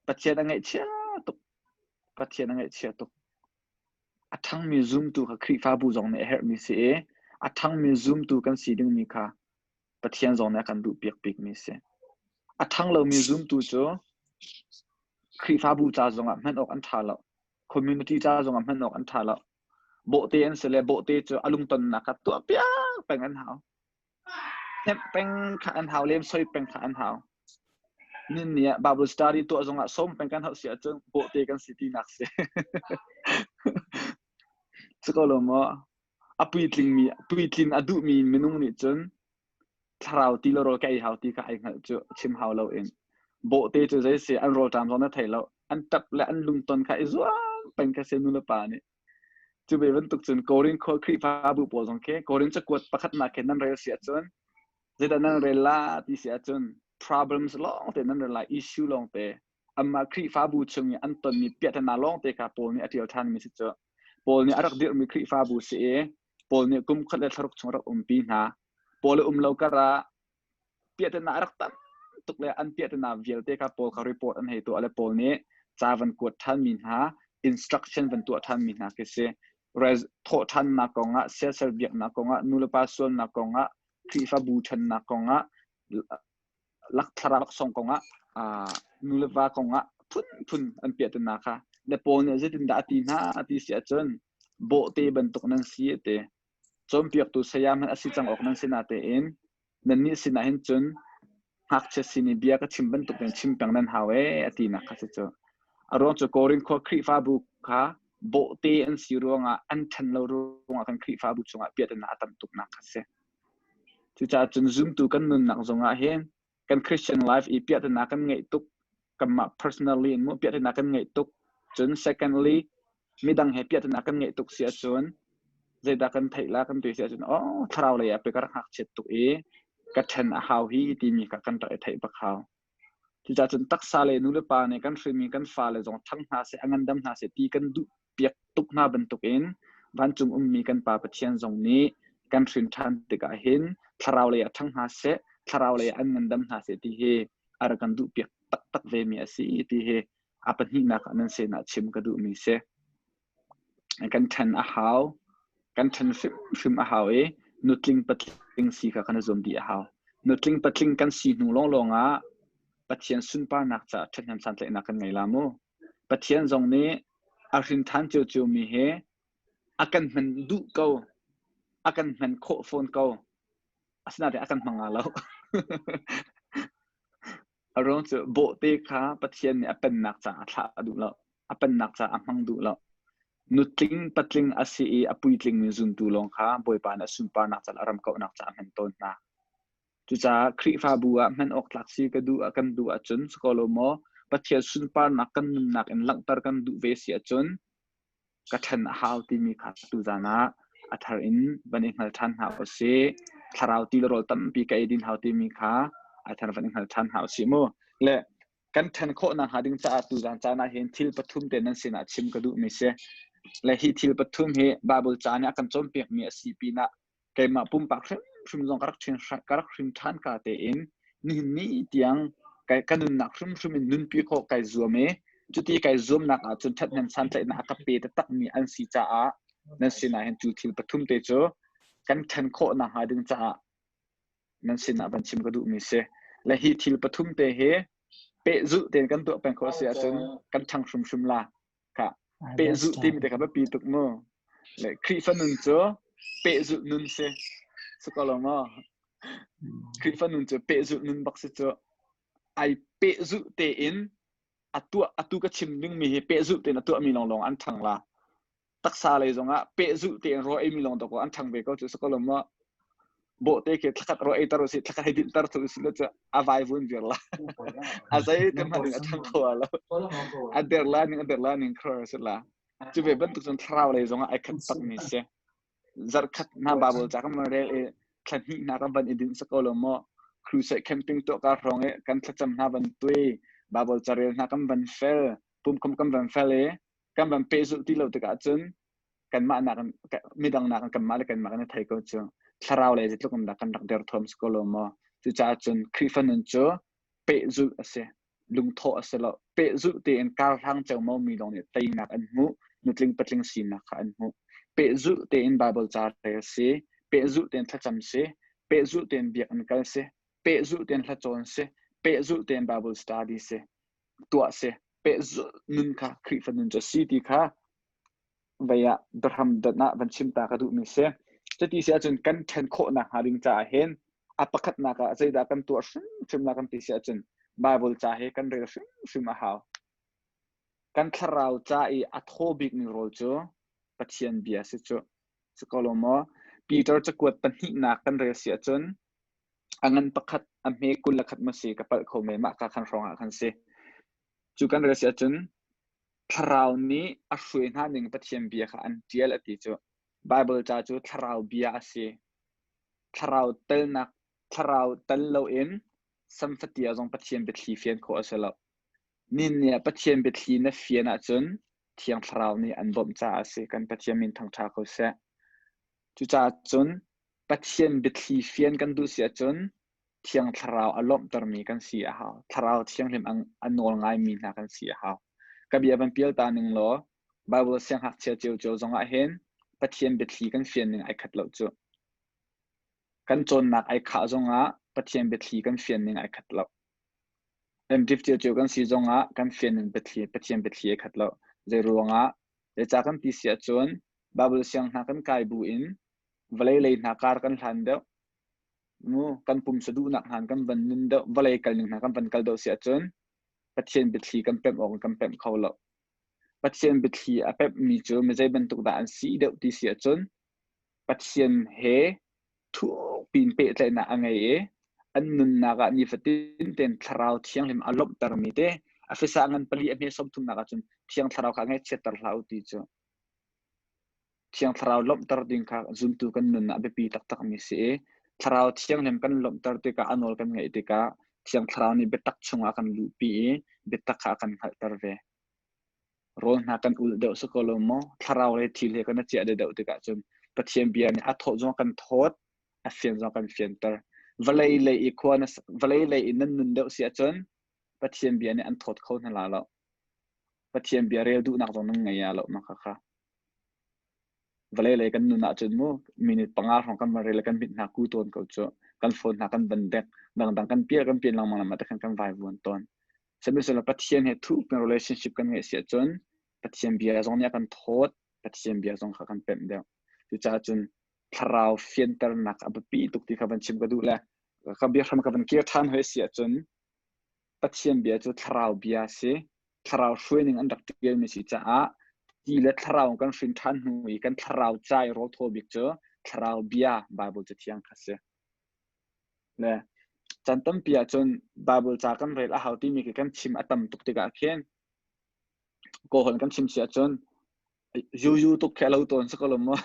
Pathian a ngaihchia tuk. Pathian a ngaihchia tuk. A ṭhangmi zumtu kha Khrihfabu zong nih a herhmi si i a ṭhangmi zumtu kan si dingmi kha Pathian zong nih a kan duhpiak bikmi si. A ṭhang lomi zumtu cu Khrihfabu ca zongah hman awk an ṭha lo. Community ca zongah hman awk an ṭha lo. Bawhte an si le bawhte cu a lungtonnak kha tuahpiak peng an hau. Hnemh peng kha an hau, lemsoi peng kha an hau. Nin ni ah Bible study tuah zongah sawm peng kan hauh si ahcun bawhte kan si tinak si. Si ko lo maw? A puitlingmi, puitlin a duhmi minung nih cun thlarau ti le rawl ka ei hau ti kha ai hngalh cu chim hau loin. Bawhte cu zei si an rawlṭam zong na thei lo. An ṭap le an lungton kha i zuam peng kha si nu le pa nih. Cu ve bantuk cun Korin khua Khrihfabu pawl zong khi Korin cakuat pakhatnak khi nan rel si ahcun zeidah nan rel la ti si ahcun problems lawng te nan rel lai issue lawng te anmah Khrihfabu chung i an tonmi piahtana lawng te kha Paul nih a ṭial ṭhanmi si cu. Paul nih a rak dirhmi Khrihfabu si i Paul nih kum khat le thlaruk chung a rak umpi hna. Paul a um lo karah piahtana a rak tam tuk le an piahtana vialte kha Paul kha report an hei tuah le Paul nih ca van kuat ṭhanmi hna instruction van tuah ṭhanmi hna khi si. Thawh ṭhannak kongah, siasal biaknak kongah, nulepa sualnak kongah, Khrihfabu ṭhannak kongah, thlarau laksawng kongah, nuleva kongah phunphun an piahtana kha. Le Paul nih zeitindah a ti hna ti si ahcun bawhte bantuk nan si a ti. Cawnpiaktu saya hmanh a si cang awk nan si natein nannih sinah hin cun ngakchia sin i bia ka chim bantuk in chim peng nan hau ee a tinak kha si cu. A ruang cu Korin khua Khrihfabu kha bawhte an si ruangah an ṭhen lo ruangah kan Khrihfabu chungah piahtana a tam tuknak kha si. Cucaah cun zumtu kan nunnak zongah hin kan Christian life i piahtana kan ngeih tuk kanmah personally in mu piahtana kan ngeih tuk cun secondly midang he piahtana kan ngeih tuk si ahcun zeidah kan theih la kan ti si ahcun oh thlarau lei ah pe ka rak ngakchiat tuk i ka ṭhen a hau hi timi kha kan rak i theih bak hau. Cucaah cun taksa le nu le pa nih kan hrinmi kan fale zong ṭhang hna seh, a ngandam hna seh ti kan duh piak tuk hna bantukin vancung ummi kan Pa Pathian zong nih kan hrin ṭhan tikah hin thlarau lei ah ṭhang hna seh, thlarau lei ah an ngandam hna seh ti hi a rak kan duh piak taktak vemi a si ti hi a pahnihnak ah nan sinah chim ka duhmi si. Kan ṭhen a hau. Kan ṭhen hrimhrim a hau i nutling patling si kha kan i zuam dih a hau. Nutling patling kan si hnu lawnglawng ah Pathian sunparnak caah ṭhathnem santlaihnak kan ngei la mu. Pathian zong nih a hrin ṭhan ciocio mi hi a kan hman duh ko. A kan hman khawh fawn ko. Asinain a kan hmang nga lo. A ruang cu bawhte kha Pathian nih a pennak caah a thlah a duh lo. A pennak caah a hmang duh lo. Nutling patling a si i a puitlingmi zumtu lawng kha Bawipa nih a sunparnak caah le a ram kauhnak caah a hman tawn hna. Cucaah Khrihfabu ah hman awk tlak si ka duh kan duh ahcun si ko lo maw Pathian sunparnak kan nunnak in langhter kan duh ve si ahcun ka ṭhen a hau timi kha tuzan ah a thar in van i hngal ṭhan hna usih. Thlarau ti le rawl tampi ka ei din hau timi kha a thar van i hngal ṭhan hna usih mu. Le kan ṭhen khawh nakhnga ding caah tuzan caan ah hin thil pathum te nan sinah chim ka duhmi si. Le hi thil pathum hi Bible ca nih a kan cawnpiakmi a si pinah keimah pumpak hrimhrim zong ka rak ṭhin ka rak hrin ṭhan ka tein nihin ni tiang ka nunnak hrimhrim in nunpi khawh kai zuam i cuti kai zuamnak ahcun ṭhathnem santlaihnak a ka pe taktakmi an si caah nan sinah hin cu thil pathum te cu kan ṭhen khawh nakhnga ding caah nan sinah van chim ka duhmi si. Le hi thil pathum te hi pehzulh tein kan tuah peng khawh si ahcun kan ṭhang hrimhrim la. Ka. Pehzulh timi te kha biapi tuk mu. Le Khrihfa nun cu pehzulh nun si. Si ko lo maw? Khrihfa nun cu pehzulh nun bak si cu. Ai pehzulh tein a tuah atu ka chim dingmi hi pehzulh tein a tuahmi lawnglawng an ṭhang la. Taksa lei zongah pehzulh tein rawl eimi lawng dawk an ṭhang ve ko cu si ko lo maw? Bawhte khi thlakhat rawl eiter usih, thlakhat hei dinhter thu usih law cu a vaivun vir la. A zei te hmanh in a ṭhang kho lo. A der la ning a der la ning khor si la. Cu ve bantuk cun thlarau lei zongah ai khat takmi si. Zarhkhat hna Bible ca kan van rel i thla hnih hna kan van i dinh si ko lo maw? Crusade camping tuah ka hrawng i kan thlacam hna van tui, Bible carel hna kan van fel, pumkham kan van fel i kan van pehzulh ti lo tikah cun kanmah nak midang nak kanmah le kanmah kan i thei ko cu thlarau lei zeitluk in dah kan rak derthawm si ko lo maw cucaah cun Khrihfa nun cu pehzulh a si lungthawh a si lo pehzulh tein karhlang ceomo mi lawng nih teinak an hmuh nutling patling sinak kha an hmuh pehzulh tein Bible ca rel si pehzulh tein thlacam si pehzulh tein biakinn kal si pehzulh tein hlacawn si pehzulh tein Bible study si tuah si pehzulh nun kha Khrihfa nun cu si ti kha vei ah biahram donh ah van chim ta ka duhmi si. Cuti si ahcun kan ṭhen khawhnak hnga ding caah hin a pakhatnak ah zeidah kan tuah hrimhrim la kan ti si ahcun Bible ca hi kan rel hrimhrim a hau. Kan thlarau ca i a thaw bikmi rawl cu Pathian bia si cu. Si ko lo maw? Peter cakuat pahnihnak kan rel si ahcun a ngan pakhat a hme 21 ma si ka palh kho men mah ka khan hrawng ah khan si. Cu kan rel si ahcun Thlarau nih a hruai hna ning Pathian bia kha an ṭial a ti cu. Baibal ca cu thlarau bia a si. Thlarau telnak thlarau tel loin samfatia zong Pathian biathli fian khawh a si lo. Nin nih ah Pathian biathli na fian ahcun Thiang Thlarau nih an bawmh caah a si. Kan Pathian min thangṭha ko seh. Cucaah cun Pathian biathli fian kan duh si ahcun Thiang Thlarau a lawmhtermi kan si a hau. Thlarau Thianghlim a nawl ngaimi hna kan si a hau. Ka bia van pial ta ning law, Bible sianghngakchia ciocio zongah hin Pathian biathli kan fian ning ai khat lo cu. Kan cawnnak ai khah zongah Pathian biathli kan fian ning ai khat lo. MDiv ciocio kan si zongah kan fian ning biathli Pathian biathli ai khat lo. Zei ruangah zeicah kan ti si ahcun Bible siang hna kan kai bu in vawlei lei hna kar kan hlan deuh mu kan pumsa duhnak hna kan van nun deuh vawlei kal ning hna kan van kal deuh si ahcun Pathian biathli kan pemh awk kan pemh kho lo. Pathian biathli a pemhmi cu mi zei bantuk dah an si deuh ti si ahcun Pathian he thukpi in pehtlaihnak a ngei i an nunnak ah nifatin tein thlarau thianghlim a lawmhtermi te a fisa ngan pali a hme sawmthumnak ahcun thiang thlarau kha ngaihchiatter hlah u ti cu Thiang Thlarau lawmhter ding kha zumtu kan nun ah biapi taktakmi si i Thlarau Thianghlim kan lawmhter tikah a nawl kan ngaih tikah Thiang Thlarau nih biatak chungah a kan luhpi i biatak kha a kan hngalhter ve. Rawl hna kan ulh deuh si ko lo maw? Thlarau le thil he kan i ciah deuh tikah cun Pathian bia nih a thawt zong a kan thawt, a fian zong a kan fianter. Vawlei lei i khua na vawlei lei i nan nun deuh si ahcun Pathian bia nih an thawt kho hna la lo. Pathian bia rel duhnak zong nan ngei lo mah kha. Vawlei lei kan nun ahcun mu minute panga hrawng kan van rel le kan mit hna ku tawn ko cu. Kan phone hna kan van dek. Dangdang kan pial kan pian lengmang lama te khan kan vaivuan tawn. Sihmanhsehlaw Pathian he thuk in relationship kan ngeih si ahcun Pathian bia zong nih a kan thawt, Pathian bia zong kha kan pemh deuh. Cucaah cun thlarau fianternak a biapi tuk ti kha van chim ka duh le ka biahram ka van kir ṭhan hoi si ahcun Pathian bia cu thlarau bia a si. Thlarau hruaining an rak ṭialmi si caah ti le thlarau kan hrin ṭhan hnu i kan thlarau ca i rawl thaw bik cu thlarau bia Bible Cathiang kha si. Le caan tampi ahcun Bible ca kan rel a hau timi khi kan chim a tam tuk tikah khin kawhon kan chim si ahcun yuyu tuk khi a lo tawn si ko lo maw?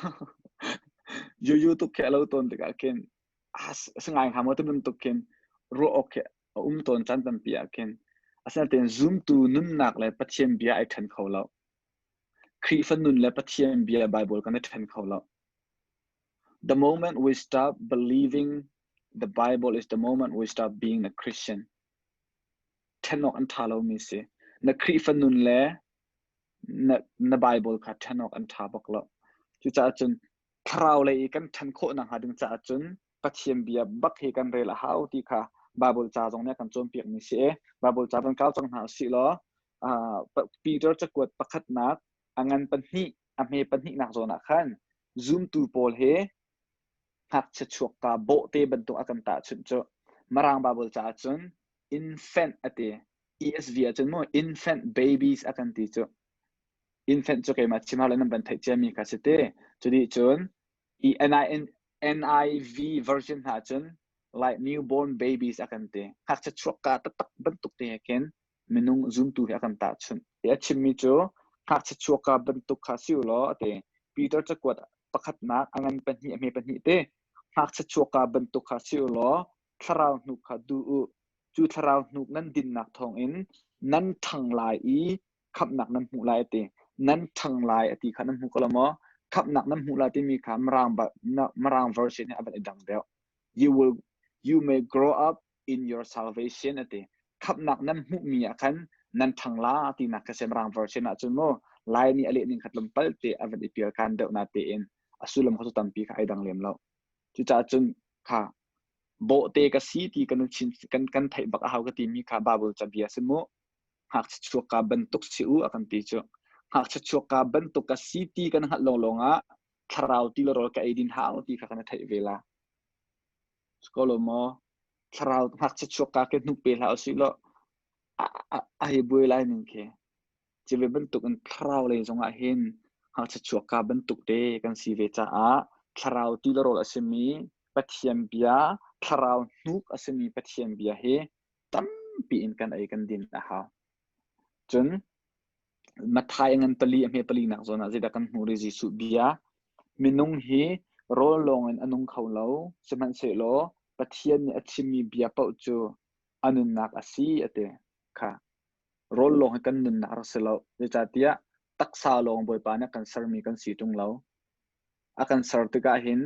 yuyu tuk khi a lo tawn tikah khin a si ngai hnga maw ti bantuk khin ruah awk khi a um tawn caan tampi ah khin asinain zumtu nunnak le Pathian bia ai ṭhen kho lo. Khrihfa nun le Pathian bia Bible kan i ṭhen kho lo. The moment we stop believing the Bible is the moment we stop being a Christian. Ṭhen awk an ṭha lomi si. Na Khrihfa nun le na, na Bible kha ṭhen awk an ṭha bak lo. Cucaah cun thlarau lei i kan ṭhan khawh nakhnga ding caah cun Pathian bia bak hi kan rel a hau ti kha Bible ca zong nih a kan cawnpiakmi si i Bible ca van kau cang hna usih law Peter cakuat pakhatnak A ngan pahnih, a hme pahnihnak zawn ah khan zumtu pawl he ngakchia chuakka bawhte bantuk a kan tahchunh cu. Mirang Bible caah cun infant a ti. ESV ahcun mu infant babies a kan ti cu. Infant cu keimah chim hau le nan van theih ciami kha si te. Cu dih cun NIV version hna cun like newborn babies a kan ti. Ngakchia chuakka taktak bantuk te he khin minung zumtu he a kan tahchunh. Hi a chimmi cu ngakchia chuakka bantuk kha si u law a ti. Peter cakuat pakhatnak a ngan pahnih a hme pahnih te ngakchia chuakka bantuk kha si u law thlarau hnuk kha duh u. Cu thlarau hnuk nan dinnak thawngin nan ṭhang lai i khamhnak nan hmuh lai a ti. Nan ṭhang lai a ti kha nan hmu ko lo maw? Khamhnak nan hmuh lai timi kha Mirang, Mirang version he a van i dang deuh. You will you may grow up in your salvation a ti. Khamhnak nan hmuhmi ah khan nan ṭhang la tinak kha si Mirang version ahcun mu Lai nih a leh ning kha tlawmpal te a van i pial khan deuh na tein a sullam kha cu tampi kha ai dang lem lo. Cucaah cun kha bawhte ka si ti kan chin kan kan theih bak a hau ka timi kha Bible cabia si mu. Ngakchia chuakka bantuk si u a kan ti cu. Ngakchia chuakka bantuk ka si ti kan hngalh lawnglawng ah thlarau ti le rawl ka ei din hau ti kha kan theih ve la. Ko lo maw? Thlarau ngakchia chuakka ke hnuk pe hlah usih law a hei buai lai ning khi. Cu ve bantuk in thlarau lei zong ah hin ngakchia chuakka bantuk te kan si ve caah thlarau ti le rawl a simi Pathian bia, thlarau hnuk a simi Pathian bia hi tampi in kan ei kan din a hau. Cun Matthai ngan pali a hme pali nak zawn ah zeidah kan hmuh rih Jesuh bia minung hi rawl lawng in a nung kho lo sihmanhsehlaw Pathian nih a chimmi bia paoh cu a nunnak a si a ti kha rawl lawng hi kan nunnak rak si lo zeicahtiah taksa lawng Bawipa nih a kan sermi kan si ṭung lo a kan ser tikah hin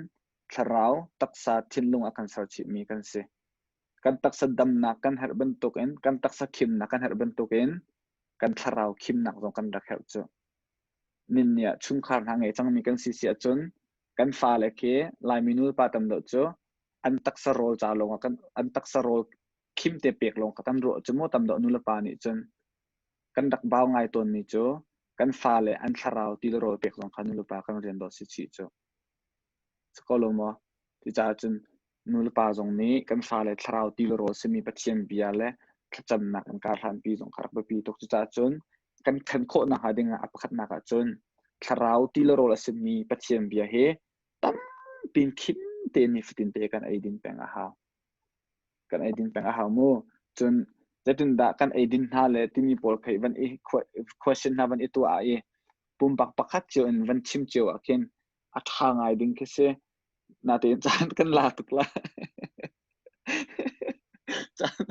thlarau taksa thinlung a kan ser chihmi kan si kan taksa damnak kan herh bantukin kan taksa khimnak kan herh bantukin kan thlarau khimnak zong kan rak herh cu. Ninni ah chungkhar hna ngei cangmi kan si si ahcun kan fale khi Laimi nulepa tam deuh cu an taksa rawl ca lawng ah kan an taksa rawl khim te pek lawng kha kan ruah cu mu tam deuh nulepa nih cun kan rak bau ngai tawnmi cu kan fale an thlarau ti le rawl pek zong kha nulepa kan rian dawh si chih cu. Si ko lo maw? Cucaah cun nulepa zong nih kan fale thlarau ti le rawl simi Pathian bia le thlacamnak in karhlanpi zong kha rak biapi tuk. Cucaah cun kan khan khawh nakhnga ding ah a pakhatnak ah cun thlarau ti le rawl a simi Pathian bia hi tampi in khim tein nifatin te kan ei din peng a hau. Kan ei din peng a hau mu. Cun zeitindah kan ei din hna le timi pawl kha van i question hna van i tuah i pumpak pakhat cio in van chim cio ah khin a ṭha ngai ding khi si. Natein caan kan la tuk la. Caan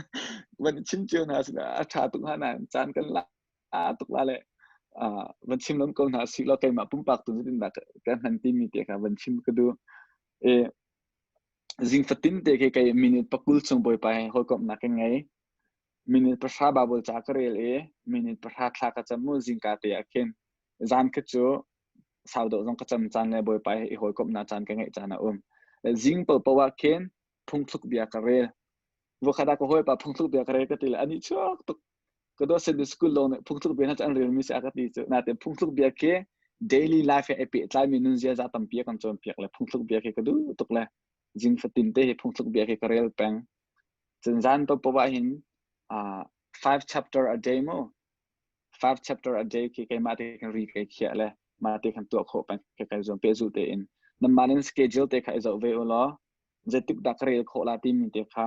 van chim cio hna sin a ṭha tuk hna nain caan kan la tuk la le van chim lom ko hna si law keimah pumpak tu zeitindah ka hman timi te kha van chim ka duh. E, zing fatin te khi kei minute pakul chung bawipa he hawikomhnak ka ngei. Minute pahra Bible ca ka rel i minute pahra thla ka cam mu zingka te ah khin. Zan kha cu sau deuh zong ka cam caan le Bawipa he i hawikomhnak caan ka ngeih caan a um. Zing paohpaoh ah khin phungthluk bia ka rel. Voikhat ah ka hawipa phungthluk bia ka rel ka ti le anih chuak tuk. Ka dawt Sunday school lawng nih phungthluk bia hna cu an relmi si a ka ti cu. Nain phungthluk bia khi daily life he ai pehtlaimi nun ziaza tampi a kan cawnpiak le phungthluk bia khi ka duh tuk le zing fatin te hi phungthluk bia khi ka rel peng. Cun zan paohpaoh ah hin five chapter a day mu five chapter a day khi keimah te khan ri kai khiah le mah te khan tuah khawh peng ka kai zuam pehzulh tein nanmah nan schedule te kha i zoh ve u law zeitik dah ka rel khawh la timi te kha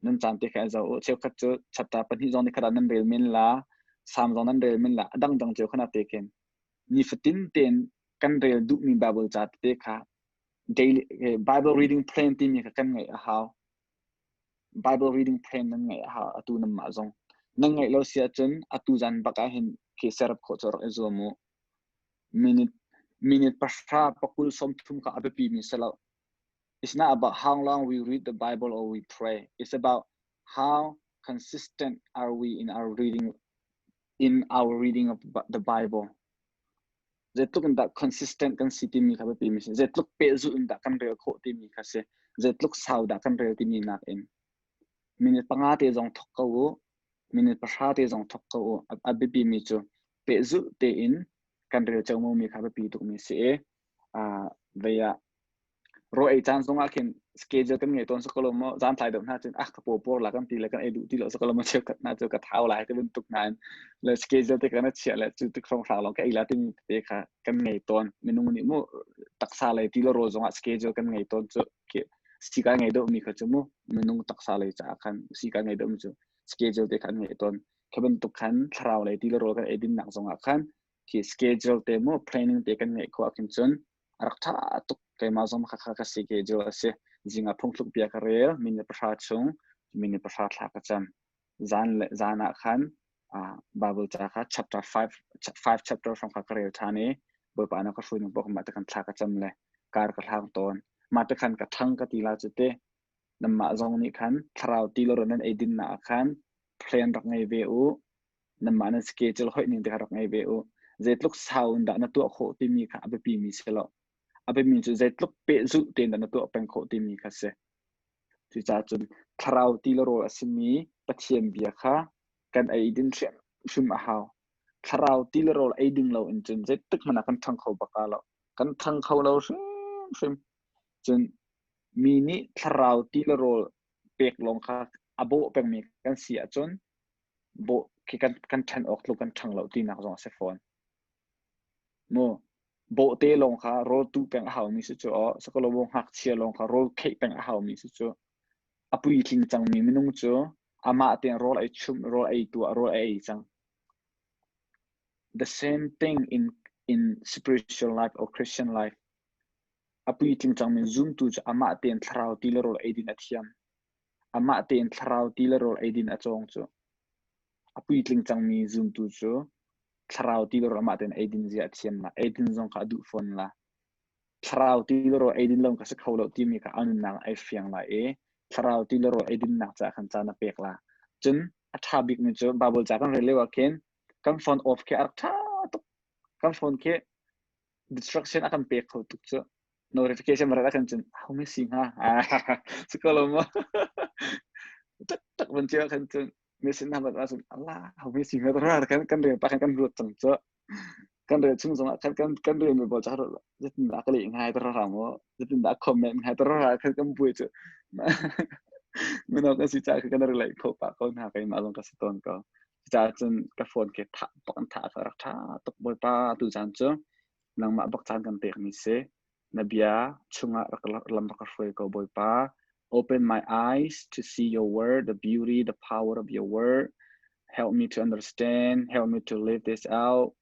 nan caan te kha i zoh u cheukhat cu chapter pahnih zong ni khat ah nan rel men la sam zong nan rel men la a dangdang cio khana te khin nifatin tein kan rel duhmi Bible ca te kha daily Bible reading plan timi kha kan ngeih a hau Bible reading plan nan ngeih a hau atu nanmah zong. Nan ngeih lo si ahcun atu zan bak ah hin khi serap khawh cu rak i zuam u. Minute minute pahra pakul sawmthum kha a biapi mi si lo. It's not about how long we read the Bible or we pray. It's about how consistent are we in our reading in our reading of the Bible. Zeitluk in dah consistent kan si timi kha biapi mi si. Zeitluk pehzulh in dah kan rel khawh timi kha si. Zeitluk sau dah kan rel timi nakin. Minute panga te zong thok ko u. Minute pahra te zong thok ko u. A biapi mi cu pehzulh tein Kan rel ceomo mi kha biapi tukmi si i vei ah rawl ei caan zong ah khin schedule kan ngei tawn si ko lo maw zan tlai deuh hna cun ah ka paw por la kan ti le kan ei duh ti lo si ko lo maw cheukhat hna cu ka thau lai ti bantuk hna in le schedule te kan chiah le cu tik hrawnghrang lawng ka ei la timi tete kha kan ngei tawn. Minung nih mu taksa lei ti le rawl zong ah schedule kan ngei tawn cu khi sika ngei deuh mi kha cu mu minung taksa lei caah khan sika ngei deuh mi cu schedule te kha an ngei tawn. Kha bantuk khan thlarau lei ti le rawl kan ei dinnak zong ah khan khi schedule te mu planning te kan ngeih khawh ahkhin cun a rak ṭha tuk. Keimah zong kha kha ka schedule a si. Zing ah phungthluk bia ka rel, minute 10 chung, minute 10 thla ka cam. Zan le zan ah khan Bible ca kha chapter 5 5 chapter hrawng kha ka rel ṭhan i Bawipa na ka hruai ning paoh mah te khan thla ka cam le kar ka hlang tawn. Mah te khan ka ṭhang ka ti la cu te. Nanmah zong nih khan thlarau ti lo nan ei dinnak ah khan plan rak ngei ve u. Nanmah nan schedule hoih ning te kha rak ngei ve u. Zeitluk sau in dah na tuah khawh timi kha a biapi mi si lo. A biapi cu zeitluk pehzulh tein dah na tuah peng khawh timi kha si. Cucaah cun thlarau ti le rawl a simi Pathian bia kha kan ei din hrimhrim a hau. Thlarau ti le rawl ei ding lo in cun zeitik hmanh ah kan ṭhang kho bak lo. Kan ṭhang kho lo hrimhrim. Cun mi nih thlarau ti le rawl pek lawng kha a bawh pengmi kan si ahcun bawh khi kan kan ṭhen awk tluk kan ṭhang lo tinak zong a si fawn. Mu bawhte lawng kha rawl tuh peng a haumi si cu aw sakalaw ngakchia lawng kha rawl kheih peng a haumi si cu a puitling cangmi minung cu amah tein rawl ei chumh rawl ei tuah rawl ei cang. The same thing in spiritual life or Christian life. A puitling cangmi zumtu cu amah tein thlarau ti le rawl ei din a thiam. Amah tein thlarau ti le rawl ei din a cawng cu. A puitling cangmi zumtu cu thlarau ti le rawl amah tein eidin zia a thiam la. Eidin zong kha a duh fawn la. Thlarau ti le rawl eidin lo ka si kho lo timi kha a nunnak ai fiang lai i thlarau ti le rawl eidinnak caah khan caan a pek la. Cun a ṭha bikmi cu Bible ca kan rel lio ah khin kan phone off khi a rak ṭha tuk. Kan phone khi distraction a kan pek kho tuk cu. Notification rat ah khan cun ho mi si hnga? Si ko lo maw? Tak tak van cio khan cun mi sin hna bat ahcun Allah ho mi si hnga ra kan kan rel pa khan kan ruat cang cu. Kan rel chung zongah khan kan kan rel mi pawl ca zeitin dah ka leh ngai ta ra maw zeitin dah comment ngai ta ra khan kan buai cu. Mino kan si ca kan relate kho pa ko hna keimah zong ka si tawn ko. Cucaah cun ka phone ke thah bak an thah rak tha tuk bawipa tu caan cu nangmah bak caan kan pek mi si. Na bia chungah rak lam rak ka hruai ko bawipa. Open my eyes to see your word, the beauty, the power of your word. Help me to understand, help me to live this out.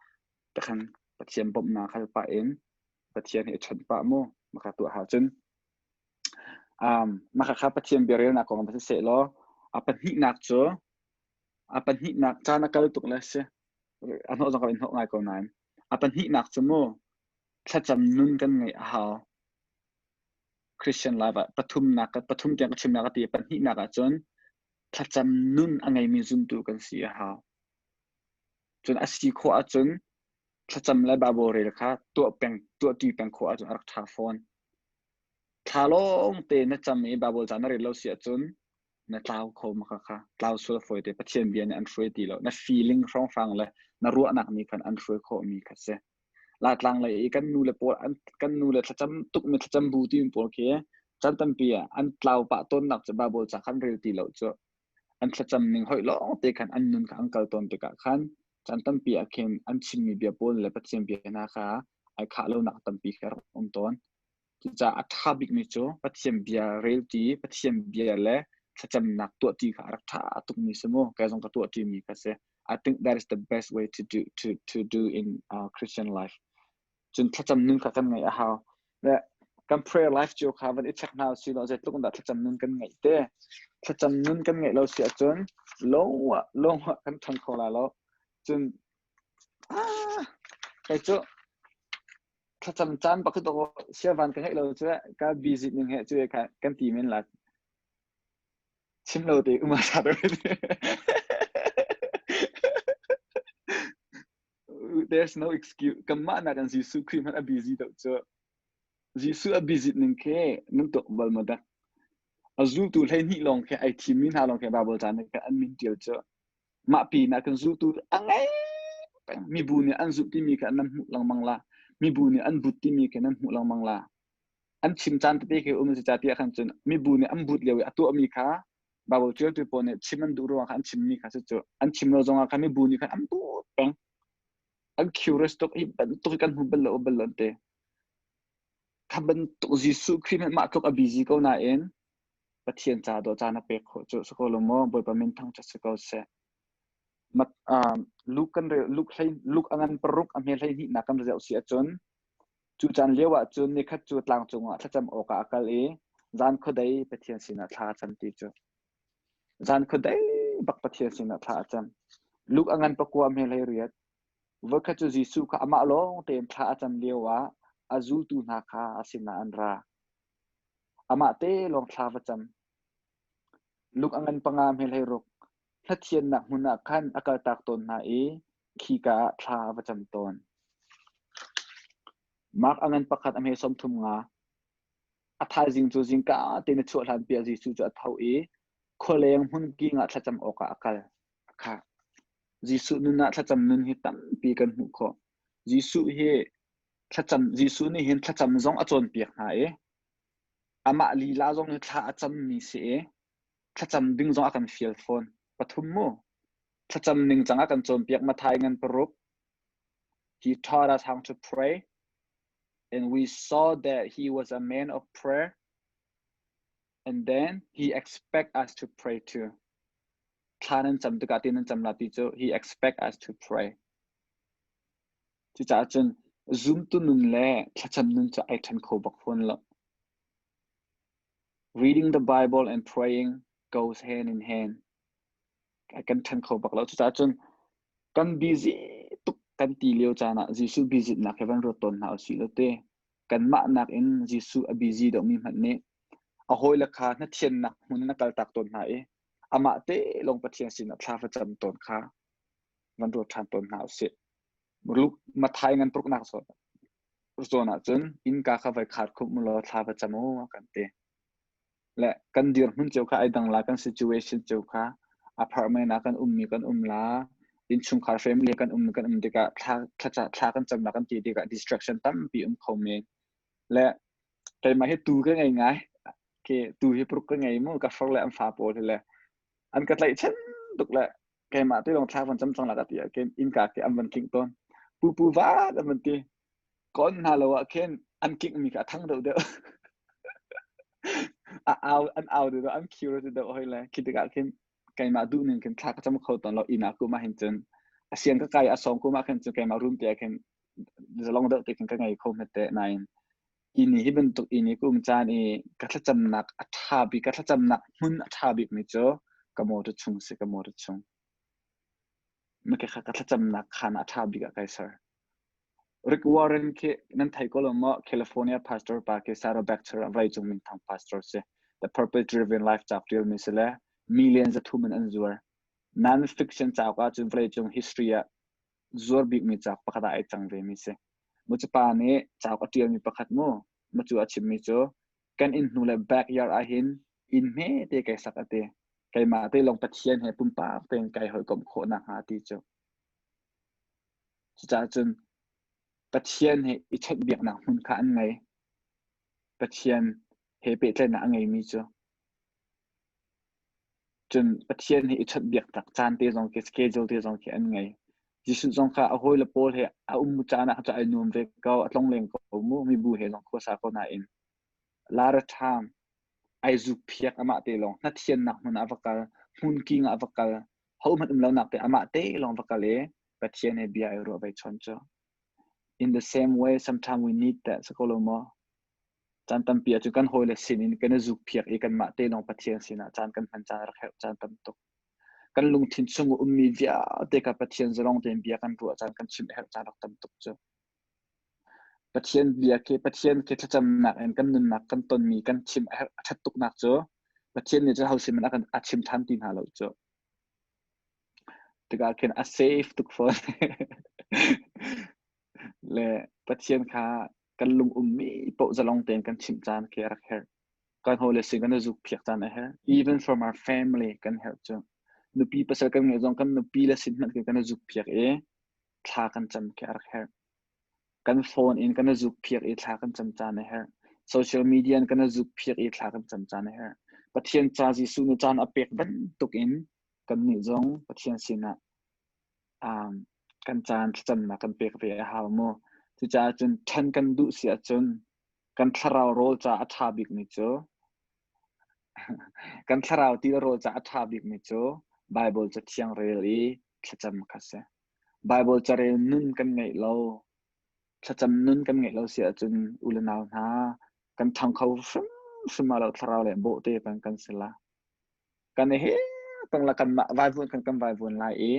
Takhan Pathian bawmhnak hal pah in Pathian hi chawnh pah mu maka tuah ha cun maka kha Pathian bia relnak kong va si seh law a pahnihnak cu a pahnihnak caan a kal tuk le si a hnawh zong ka in hnawh ngai ko nain a pahnihnak cu mu thlacam nun kan ngeih a hau Christian life ah pathumnak pathum tiang ka chimnak ka ti pahnihnak ah cun thlacam nun a ngeimi zumtu kan si a hau cun a si khawh ahcun thlacam le Bible rel kha tuah peng tuah ṭi peng khawh ahcun a rak ṭha fawn thla lawng te na cam i Bible ca na rel lo si ahcun na tlau kho maka kha tlau sual fawi te Pathian bia nih an hruai ti lo na feeling hrawnghrang le na ruahnak nih khan an hruai khawh mi kha si Laitlang lei i kan nu le pawl an kan nu le thlacam tuk mi thlacam bu ti mi pawl khi caan tampi ah an tlau pah tawnnak cu Bible ca khan rel ti lo cu an thlacam ning hoih lawng te khan an nun kha an kal tawn tikah khan caan tampi ah khin an chimmi bia pawl le Pathian bia hna kha ai khah lonak tampi kha rak um tawn. Cucaah a ṭha bikmi cu Pathian bia relṭi, Pathian bia le thlacamnak tuahṭi kha a rak ṭha tukmi si mu. Kei zong ka tuahṭimi kha si. I think that is the best way to do to do in Christian life. Cun thlacam nun kha kan ngeih a hau. Le kan prayer life cio kha van i check hna usih law zeitluk in dah thlacam nun kan ngeih te. Thlacam nun kan ngeih lo si ahcun lung ah lung ah kan ṭhang kho lai lo. Cun ah kei cu thlacam caan pakhat siavan ka ngeih lo cu ka busy ning he cu kan ti men la chim lo te uma sa There's no excuse. Kanmah nak in Jesuh Khrih hmanh a busy deuh cu. Jesuh a busy ning khi nan tuak bal maw dah? A zultu 12 lawng khi ai thimmi hna lawng khi Bible caan nih an min ṭial cu. Mah pinah kan zultu a ngei. peng. Mibu nih an zulh timi kha nan hmuh lengmang la. Mibu nih an but timi kha nan hmuh lengmang la. An chim caan tete khi um si tiah khan cun mibu nih an but lio i a tuahmi kha Bible ṭialtu pawl nih chim an duh ruangah khan an chimmi kha si cu. An chim lo zongah khan mibu nih khan an but peng. An curious tuk hi bantuk hi kan hmu bal lo bal lo an ti. Kha bantuk Jesuh Khrih hmanh mah tluk a busy ko nain Pathian ca dawh caan a pek khawh cu si ko lo maw? Bawipa min thangṭhat si ko seh. Mat, Luke kan rel Luke hlei Luke a ngan paruk a hme 12 nak kan zoh si ahcun cu caan lio ah cun nikhat cu tlang cungah thlacam awkah a kal i zan khuadei Pathian sinah thla a cam ti cu. Zan khuadei bak Pathian sinah thla a cam. Luke a ngan pakua a hme 18. Voikhat cu Jesuh kha amah lawng tein thla a cam lio ah a zultu hna kha a sinah an ra. Amah te lawng thla va cam. Luke a ngan panga hme 16. Hlathiannak hmun ah khan a kaltak tawn hna i khika ah thla a va cam tawn. Mark a ngan pakhat a hme 35. A thaizing cu zingka tein a chuah hlanpi ah Jesuh cu a tho i khualeng hmunking ah thlacam awkah a kal. Kha Jesuh nun ah thlacam nun hi tampi kan hmuh khawh. Jesuh hi thlacam Jesuh nih hin thlacam zong a cawnpiak hna i amah lila zong hi thla a cammi si i thlacam ding zong a kan fial fawn. Pathum mu. Thlacam ningcang a kan cawnpiak Matthai ngan paruk. He taught us how to pray and we saw that he was a man of prayer and then he expect us to pray too. Thla nan cam tikah ti nan cam la ti cu he expect us to pray. Cucaah cun zumtu nun le thlacam nun cu ai ṭhen kho bak fawn lo. Reading the Bible and praying goes hand in hand. Kan ṭhen kho bak lo. Cucaah cun kan busy tuk kan ti lio caan ah Jesuh busy nak hi van ruat tawn hna usih law te kanmah nakin Jesuh a busy deuhmi hmanh nih a hawile kha hnathiannak hmun in a kaltak tawn hna i amah te lawng Pathian sinah thla va cam tawn kha van ruat ṭhan tawn hna usih. Luke Matthai ngan paruknak zawn ahcun innka kha vai khar khumh mu law thla va cam u a kan ti. Le kan dirhmun cio kha ai dang la, kan situation cio kha apartment ah kan ummi kan um la, innchungkhar family kan um kan um tikah thla thla thla kan cam la kan ti tikah distraction tampi um kho men. Le keimah hi tu ka ngei ngai. Ke tu hi paruk ka ngei mu ka far le an fa pawl hi le an ka tlaihchan tuk le keimah te lawng thla van cam cang la ka ti ah khin innka khi an van kingh tawn. Pu pu vat an van ti. Kon hna lo ah khin an kingh mi kha a thang deuh deuh. A au an au deuh an curious deuh hoi le khi tikah khin keimah duh ning khin thla ka cam kho tawn lo inn ah kum ah hin cun a siang ka kai a sawng kum ah khin cun keimah room te ah khin zalong deuh te khin ka ngei kho hmet te nain Inn hi bantuk inn i ka um caan i ka thlacamnak a ṭha bik, ka thlacamnak hmun a ṭha bikmi cu ka motor chung si, ka motor chung. Maka kha ka thlacamnak khaan a ṭha bik ah kai ser. Rick Warren khi nan thei ko lo maw? California pastor pa khi Sarah Baxter a vawleicung minthang pastor si. The Purpose Driven Life cauk ṭialmi si le million 300 in an zuar. Non-fiction cauk ahcun vawleicung history ah zuar bikmi cauk pakhat ah ai cang vemi si. Mucupa nih cauk a ṭialmi pakhat mu, mucu a chimmi cu kan inn hnu le backyard ahhin inn hmete kai sak a ti. Keimah te lawng Pathian he pumpak tein kai hawikomh khawh nakhnga ti cu. Cucaah cun Pathian he i chawnhbiaknak hmun kha an ngei. Pathian he pehtlaihnak a ngeimi cu. Cun Pathian he i chawnhbiaknak caan te zong khi schedule te zong khi an ngei. Jesuh zong kha a hawile pawl he a um caan ah cun ai nuam ve ko, a tlongleng ko mu, mibu he zong khuasa ko nain lar a ṭham, ai zukphiak amah te lawng, hnathiannak hmun ah a va kal, hmunking ah a va kal, hohmanh um lonak te amah te lawng va kal i Pathian he bia ai ruah vai chawn cu. In the same way, sometimes we need that, si ko lo maw? Caan tampi ahcun kan hawile sinin kan i zukphiak i kanmah te lawng Pathian sinah caan kan hman caan a rak herh caan tam tuk. Kan lungthin chung a ummi vialte kha Pathian zalong tein bia kan ruah caan kan chim a herh caan rak tam tuk cu. Pathian bia khi Pathian khi thlacamnak in kan nunnak kan tonmi kan chim a herh a ṭhat tuknak cu Pathian nih cun ho sin a kan a chim ṭhan ti hna lo cu. Tikah khin a safe tuk fawn. Le Pathian kha kan lung ummi paoh zalong tein kan chimh caan khi a rak herh. Kan hawile sin kan i zukphiak caan a herh. Even from our family kan herh cu. Nupi pasal kan ngeih zong kan nupi le sin hmanh kan i zukphiak i. Thla kan cam khi a rak herh. Kan phone in kan i zukphiak i thla kan cam caan a herh. Social media in kan i zukphiak i thla kan cam caan a herh. Pathian ca Jesuh nih caan a pek bantuk in kannih zong Pathian sinah um, kan caan thlacamnak kan pek ve a hau mu. Cucaah cun ṭhen kan duh si ahcun kan thlarau rawl ca a ṭha bikmi cu kan thlarau ti le rawl ca a ṭha bikmi cu Baibal Cathiang rel i thlacam kha si. Baibal carel nun kan ngeih lo, thlacam nun kan ngeih lo si ahcun u le nau hna kan ṭhang kho hrimhrim ah lo thlarau le bawhte peng kan si la. Kan i he peng la kanmah vaivuan kan kan vaivuan lai i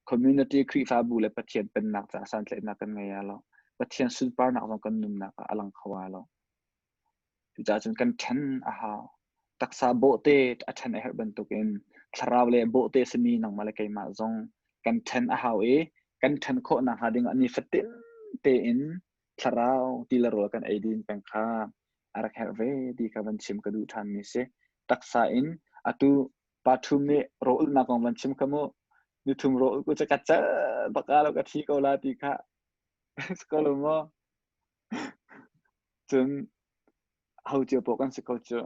community Khrihfabu le Pathian pennak caah santlaihnak kan ngei ah lo. Pathian sunparnak zong kan nunnak ah a lang kho ah lo. Cucaah cun kan ṭhen a hau. Taksa bawhte a ṭhen a herh bantukin thlarau le bawhte a simi nangmah le keimah zong kan ṭhen a hau i kan ṭhen khawh nakhnga ding ah nifatin tein thlarau ti le rawl kan ei din peng kha a rak herh ve ti kha van chim ka duh ṭhanmi si. Taksa in atu pa thum nih rawl ulhnak kong van chim kha mu nithum rawl ulh ku cu ka cal bak ah lo ka thi ko la ti kha si ko lo maw? Cun ho cio paoh kan si ko cu.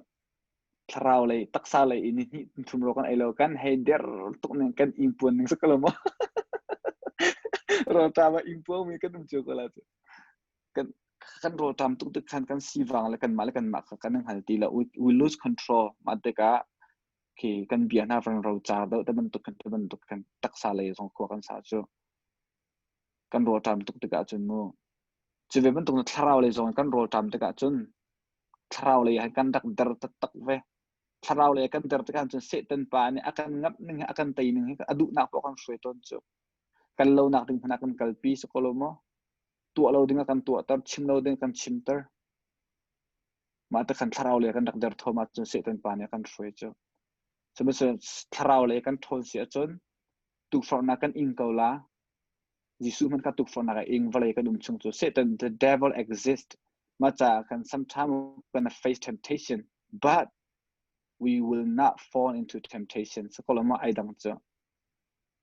Thlarau lei, taksa lei in ni hnih thum ro kan ei lo kan hei der tuk ning kan ingpuan ning si ko lo maw? Rawlṭam ah ingpuang mi kan um cio ko la cu. Kan kan rawlṭam tuk tik khan kan sivang le kanmah le kanmah kha kan i hngal ti lo. We lose control. Mah tikah khi kan bia hna van rocar deuh te bantuk khan te bantuk khan taksa lei zong khua kan sa cu. Kan rawlṭam tuk tikah cun mu Cu ve bantuk na thlarau lei zong kan rawlṭam tikah cun thlarau lei ah kan rak der taktak ve. Thlarau lei kan der tikah cun Satan pa nih a kan ngamh ning hi a kan tei ning hi a duhnak paoh kan hruai tawn cu. Kan lonak ding hmanh ah kan kalpi si ko lo maw? Tuah lo ding a kan tuahter, chim lo ding a kan chimter. Mah te khan thlarau lei kan rak der thom ahcun Satan pa nih a kan hruai cu. Sihmanhsehlaw thlarau lei kan ṭhawn si ahcun tukforhnak kan ing ko la. Jesuh hmanh kha tukforhnak a ing vawlei kan um chung cu Satan the devil exist mah caah khan sometimes we're gonna face temptation but we will not fall into temptation sakolama ai dang cu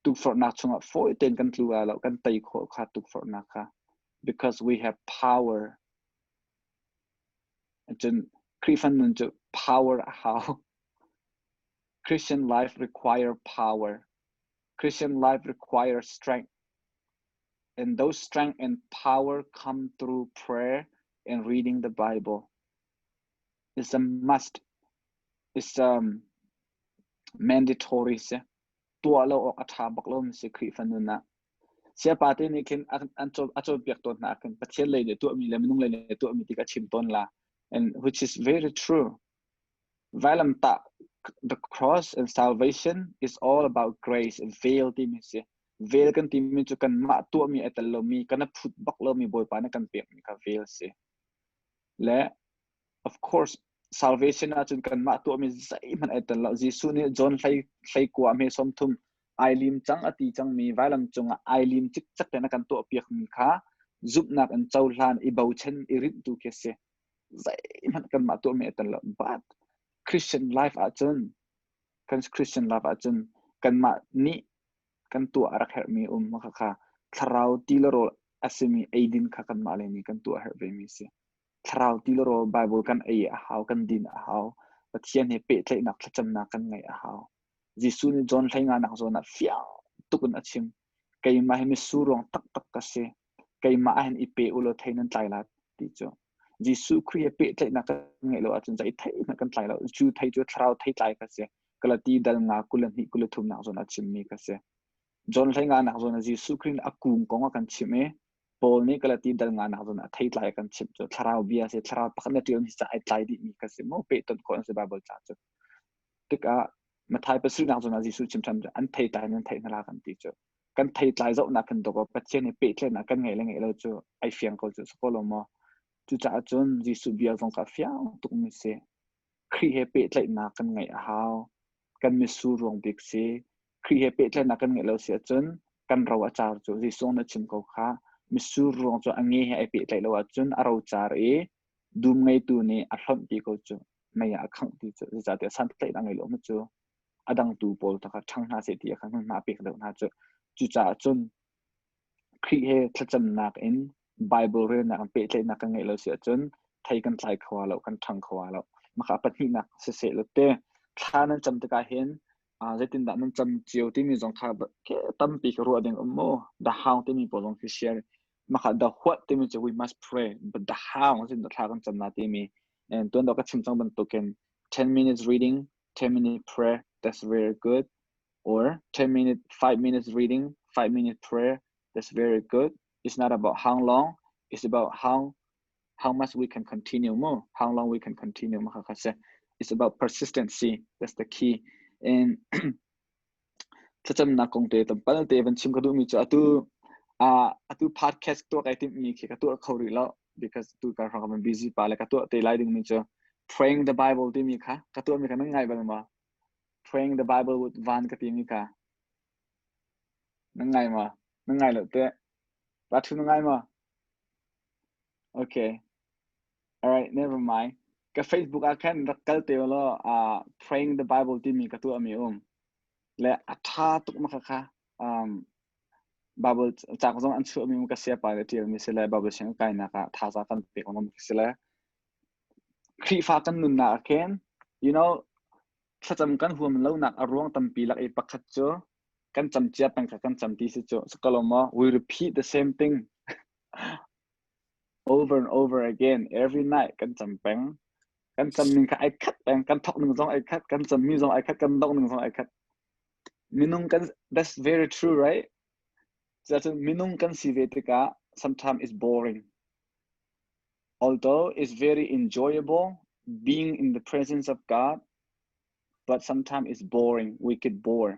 tukforhnak chungah fawi tein kan tlu lo kan tei khawh kha tukforhnak kha because we have power cun Khrihfa nun cu power a hau Christian life require power Christian life requires strength, and those strength and power come through prayer and reading the Bible. It's a must. It's um, mandatory si. Tuah lo awk a ṭha bak lo mi si Khrihfa nun ah. Siapa te nih khin an a cawnpiak tawn hna khin Pathian lei nih tuahmi le minung lei nih tuahmi ti ka chim tawn la. And which is very true. Vailamtah the cross and salvation is all about grace vel timi si vel kan timi cu kanmah tuahmi a tel lomi kan a phut bak lomi Bawipa nih kan pekmi kha vel si le of course salvation ahcun kanmah tuahmi zeihmanh ai tel lo Jesuh nih John hlei hlei kua hme sawm thum ai lim cang a ti cangmi vailam cungah ai lim cikcek tein a kan tuahpiakmi kha zumhnak in cohlan i bochan i rinh tu khi a si zeihmanh kanmah tuahmi a tel lo but Christian life ahcun kan Christian life ahcun kanmah nih kan tuah a rak herhmi um kha kha thlarau ti le rawl a simi eidin kha kanmah le nih kan tuah herh vemi si thlarau ti le rawl Bible kan ei a hau kan din a hau Pathian he pehtlaihnak thlacamnak kan ngeih a hau Jesuh nih John hlei nga nak zawn ah fiang tuk in a chim keimah hi mitsur ruang taktak ka si keimah ah hin i pe u law thei nan tlai la ti cu Jesuh Khrih he pehtlaihnak kan ngeih lo ahcun zei thei hmanh kan tlai lo cu thei cu thlarau thei tlai ka si Galati dal nga 22 23 nak zawn a chimmi ka si John hlei nga nak zawn ah Jesuh Khrih nih a kung kong a kan chimh i Paul nih Galati dal nga nak zawn ah thei tlai a kan chimh cu thlarau bia si thlarau pakhat na ṭial mi ca ai tlai dihmi ka si mu pehtonh khawh an si Bible ca cu tikah Matthai pasarih nak zawn ah Jesuh chim ṭhan an thei tlai nan theih hna la kan ti cu kan theitlai zohnak kan dawk Pathian he pehtlaihnak kan ngeih le ngeih lo cu ai fiang ko cu si ko lo maw cucaah cun Jesuh bia zong kha fiang tukmi si Khrih he pehtlaihnak kan ngeih a hau kan mitsur ruang bik si Khrih he pehtlaihnak kan ngeih lo si ahcun kan ro a car cu Jesuh na chim ko kha mitsur ruang cu a nge he ai pehtlaih lo ahcun a ro car i dum ngeitu nih a hlonh ti ko cu mei ah a khangh ti cu zeicahtiah santlaihnak ngei lo mu cu a dangtu pawl kha ṭhang hna seh ti kha hmunhma a pek deuh hna cu. Cucaah cun Khrih he thlacamnak in Bible relnak in pehtlaihnak kan ngeih lo si ahcun thei kan tlai kho lo, kan ṭhang kho lo. Maka pahnihnak siseh lo te thla nan cam tikah hin zeitindah nan cam cio timi zong kha tampi ka ruah ding um mu. The how timi pawl zong khi share. Maka the what timi cu we must pray, but the how zeitindah thla kan cam na timi. And tuan dawh ka chim cang bantukin 10 minutes reading, 10 minute prayer, that's very good. Or 10 minute, 5 minutes reading, 5 minute prayer, that's very good. It's not about how long, it's about how much we can continue more, how long we can continue. It's about persistency. That's the key. And thlacamnak kong te tampal te van chim ka duhmi cu atu atu podcast tuah kai timhmi khi ka tuah kho rih lo because tu ka hrang kan busy pa le ka tuah te lai dingmi cu praying the bible timi kha ka tuahmi kha nan ngai bal ma praying the bible with van ka timi kha nan ngai ma nan ngai lo te pa thu na ngai ma okay all right never mind ka facebook ah khan rak kal te law praying the bible timi ka tuah mi um le a tha tuk ma kha kha um Bible cak zong an chuah mi ka sia pa le tial mi si le Bible siang kai nak ah thaza kan pek ngam si le Khrihfa kan nunnak ah khin you know thlacam kan huam lonak a ruang tampi lak i pakhat cu kan cam cia peng kha kan cam ti si cu sakalo we repeat the same thing over and over again every night kan cam peng kan cam ning kha ai khat peng kan thok ning zong ai khat kan cam mi zong ai khat kan dong ning zong ai khat minung kan that's very true right Cuacun minung kan si ve tikah sometimes it's boring Although it's very enjoyable being in the presence of God, but sometimes it's boring. We get bored.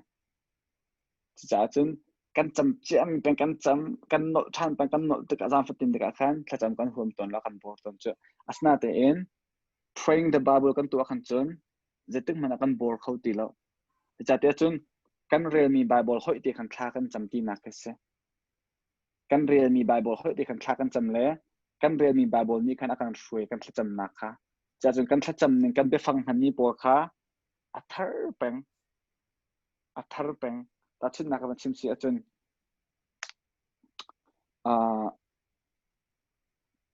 Cucaah cun kan cam ciami peng kan cam, kan nolh ṭhan peng kan nolh tikah zaang fatin tikah khan thlacam kan huam tawn lo, kan bor tawn cu. Asinain praying the Bible kan tuah khan cun zeitik hmanh ah kan bor kho ti lo. Cucaah cun kan relmi Bible hoih te khan thla kan cam tinak khi si. Kan relmi Baibal holh te khan thla kan cam le kan relmi Baibal nih khan a kan hruai kan thlacamnak kha. Cuahcun kan thlacam ning kan biafang hmanmi pawl kha a thar peng. A thar peng. Tahchunhnak ka van chim si ahcun uh,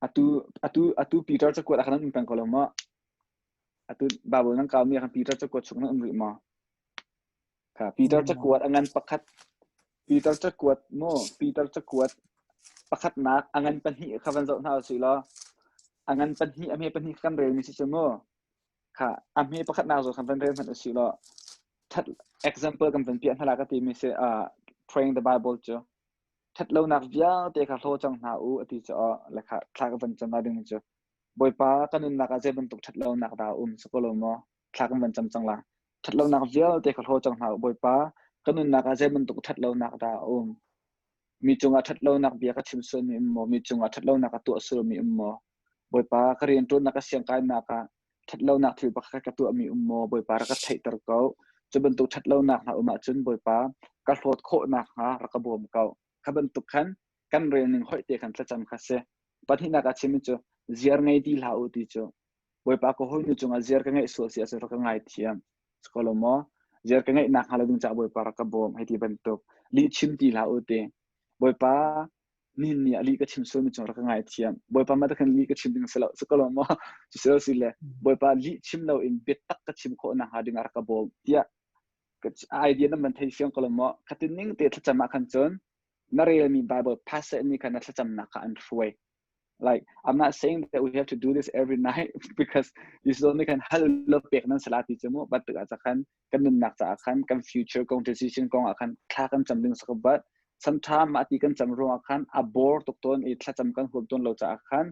atu atu atu Peter cakuat ah khan an um peng ko lo maw? Atu Bible nan kaumi ah khan Peter cakuat chung nan um rih maw? Kha Peter cakuat a ngan pakhat Peter cakuat mu Peter cakuat pakhatnak a ngan pahnih kha van zoh hna usih law a ngan pahnih a hme pahnih kan relmi si cu mu kha a hme pakhatnak zawn khan van rel hmanh usih law that example kan van piah hna la ka timi si uh, praying the Bible cu that lonak vialte kha hlaw cang hna u ati cu le kha thla ka van cam ding cu Bawipa ka nunnak ah zei bantuk that lonak dah um si ko lo maw thla kan van cam cang la. Ṭhatlonak vialte ka hlaw cang hna u Bawipa. Ka nunnak ah zei bantuk ṭhatlonak dah a um? Mi cungah ṭhatlonak bia ka chim sualmi um maw? Mi cungah ṭhatlonak ka tuah sualmi um maw? Bawipa, ka rianṭuannak ka siangkainak ah ṭhatlonak thil pakhat ka tuahmi um maw? Bawipa, rak ka theihter ko. Cu bantuk ṭhatlonak hna um ahcun Bawipa, ka hlawt khawh nakhnga rak ka bawm ko. Kha bantuk khan kan rel ning hoih te khan thlacam kha si. Pahnihnak ah chimmi cu ziar ngei ti hlah u ti cu Bawipa ka hawinu cungah ziar ka ngeih sual si ahcun rak ka ngaithiam. Si ko lo maw? Ziar ka ngeih nakhnga lo ding caah Bawipa rak ka bawm hei ti bantuk. Lih chim ti hlah u ti. Bawipa nihin ni ah lih ka chim sualmi cung rak ka ngaithiam. Bawipa mah khan lih ka chim ding si lo. Si ko lo maw? Cu si lo si le Bawipa lih chim lo in biatak ka chim khawh nakhnga ding ah rak ka bawm tiah idea nan van thei fiang ko lo maw? Khatin ning te thlacam ah khan cun na relmi Bible passage nih khan na thlacamnak kha an hruai. Like I'm not saying that we have to do this every night because this is only kan hal lo pek nan sala ti chu mu but tikah khan kan nunnak caah khan kan future kong decision kong ah khan thla kan cam ding sak but sometimes mah ti kan cam ruangah khan a bore tuk tawn i thlacam kan huam tawn lo caah khan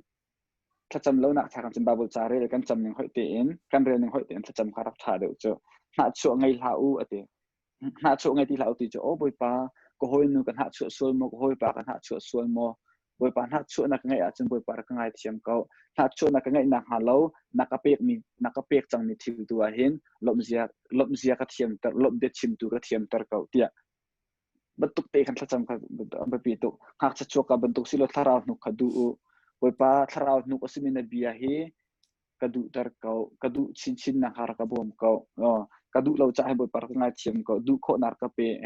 thlacam lo nak thla kan cam Bible ca rel kan cam ning hoih tein kan rel ning hoih tein thlacam kha rak tha deuh cu hnahchuah ngei hlah u ati hnahchuah ngei ti hlah u ti cu aw Bawipa ka hawinu ka hnahchuah sual maw ka hawipa ka hnahchuah sual maw Bawipa hnahchuahnak ka ngeih ahcun Bawipa rak ka ngaithiam ko hnahchuahnak ka ngeih nakhnga lo na ka pekmi na ka pek cangmi thil tu ah hin lawmhzia lawmhzia ka thiamter lawmh biachimtu ka thiamter ko tiah bantuk te khan thlacam kha biapi tuk ngakchia chuak ka bantuk si lo thlarau hnuk kha duh u Bawipa thlarau hnuk a simi na bia hi ka duhter ko ka duh chinchin nak rak ka bawm ko ka duh lo caah Bawipa rak ka ngaithiam ko duh khawhnak ka pe.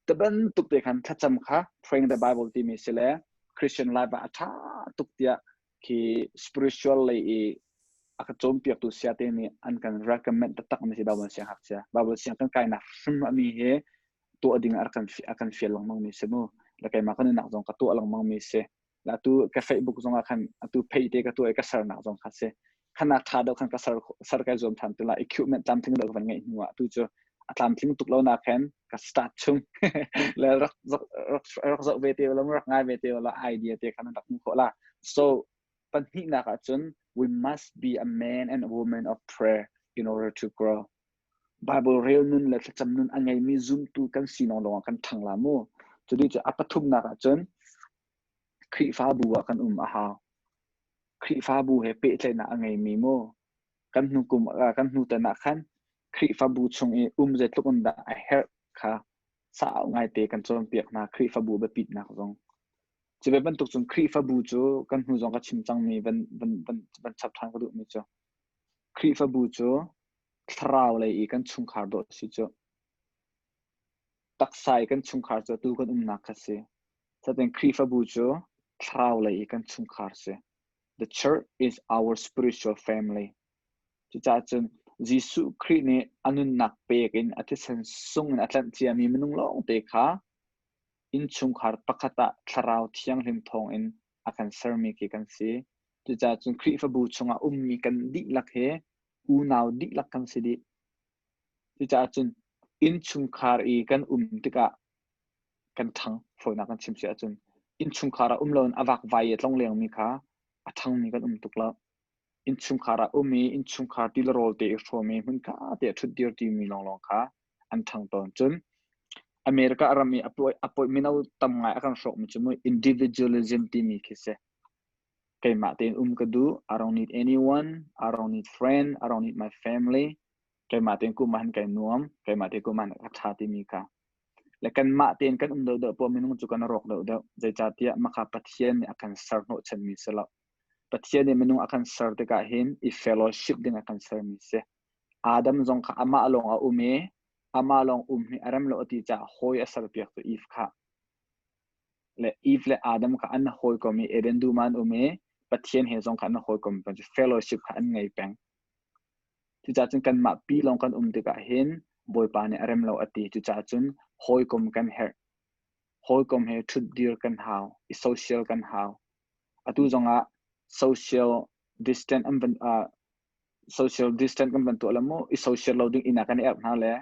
Te bantuk te khan thlacam kha praying the Bible timi si le Christian life ah a ṭha tuk tiah khi spiritual lei i a ka cawnpiaktu sia te nih an kan recommend taktak mi si Bible siang ngakchia. Bible siang kan kainak hrim ami hi tuah ding a kan a kan fial lengmang mi si mu. Le keimah ka nunnak zong ka tuah lengmang mi si. La tu ka Facebook zong ah khan atu phei te ka tuah i ka sernak zong kha si. Khanak tha deuh khan ka ser ser kai zuam than tila equipment tlamtling deuh ka van ngeih hnu ah tu cu a tlamtling tuk lo nak khan ka start chung le rak rak rak zoh ve te la rak ngai ve te la idea te khan rak hmu khawh la. So pahnihnak ah cun we must be a man and a woman of prayer in order to grow. Bible rel nun le thlacam nun a ngeimi zumtu kan si lawng lawng ah kan ṭhang la mu. Cuti cu a pathumnak ah cun Khrihfabu ah kan um a hau. Khrihfabu he pehtlaihnak a ngeimi mu kan hnu kum kan hnu tan ah khan Khrihfabu chung i um zeitluk in dah a herh kha sau ngaite kan cawnpiak hna Khrihfabu biapitnak zong. Cu ve bantuk cun Khrihfabu cu kan hnu zong ka chim cangmi van van van van chap ṭhan ka duhmi cu Khrihfabu cu thlarau lei i kan chungkhar dawh si cu. Taksa i kan chungkhar cu atu kan umnak kha si. Satin Khrihfabu cu thlarau lei i kan chungkhar si. The church is our spiritual family. Cucaah cun Jesuh Khrih nih a nunnak pek in a thisen sung in a tlanh ciami minung lawngte kha innchungkhar pakhat ah Thlarau Thianghlim thawngin a kan sermi khi kan si. Cucaah cun Khrihfabu chungah ummi kan dihlak hi unau dihlak kan si dih. Cucaah cun innchungkhar i kan um tikah kan ṭhang fawinak kan chim si ahcun innchungkhar ah um loin a vakvai i a tlonglengmi kha a ṭhangmi kan um tuk lo. Innchungkhar ah um i innchungkhar ti le rawl te i hrawm i hmunkha te a ṭhutdir ṭimi lawnglawng kha an ṭhang tawn. Cun America ram i a pawi, a pawi mino tam ngai a kan hrawkmi cu mu individualism timi khi si. Keimah tein um ka duh. I don't need anyone. I don't need friend. I don't need my family. Keimah tein kum ah hin kai nuam. Keimah tein kum ah hin ka ṭha timi kha. Le kanmah tein kan um deuhdeuh poah minung cu kan rawk deuhdeuh. Zeicahtiah maka Pathian nih a kan ser hnawhchanmi si lo. Pathian nih minung a kan ser tikah hin i fellowship ding a kan sermi si. Adam zong kha amah lawng a um i amah lawng um hi a rem lo a ti caah hawi a serpiak tu Eve kha. Le Eve le Adam kha an hawikom i Eden dum ah an um i Pathian he zong kha an hawikom peng fellowship kha an ngei peng. Cucaah cun kanmah pi lawng kan um tikah hin Bawipa nih a rem lo a ti. Cucaah cun hawikom kan herh. Hawikom he ṭhutdir kan hau, i social kan hau. Atu zongah social distance an van social distance kan van tuah le mu i social lo ding inn ah kan i erh hna le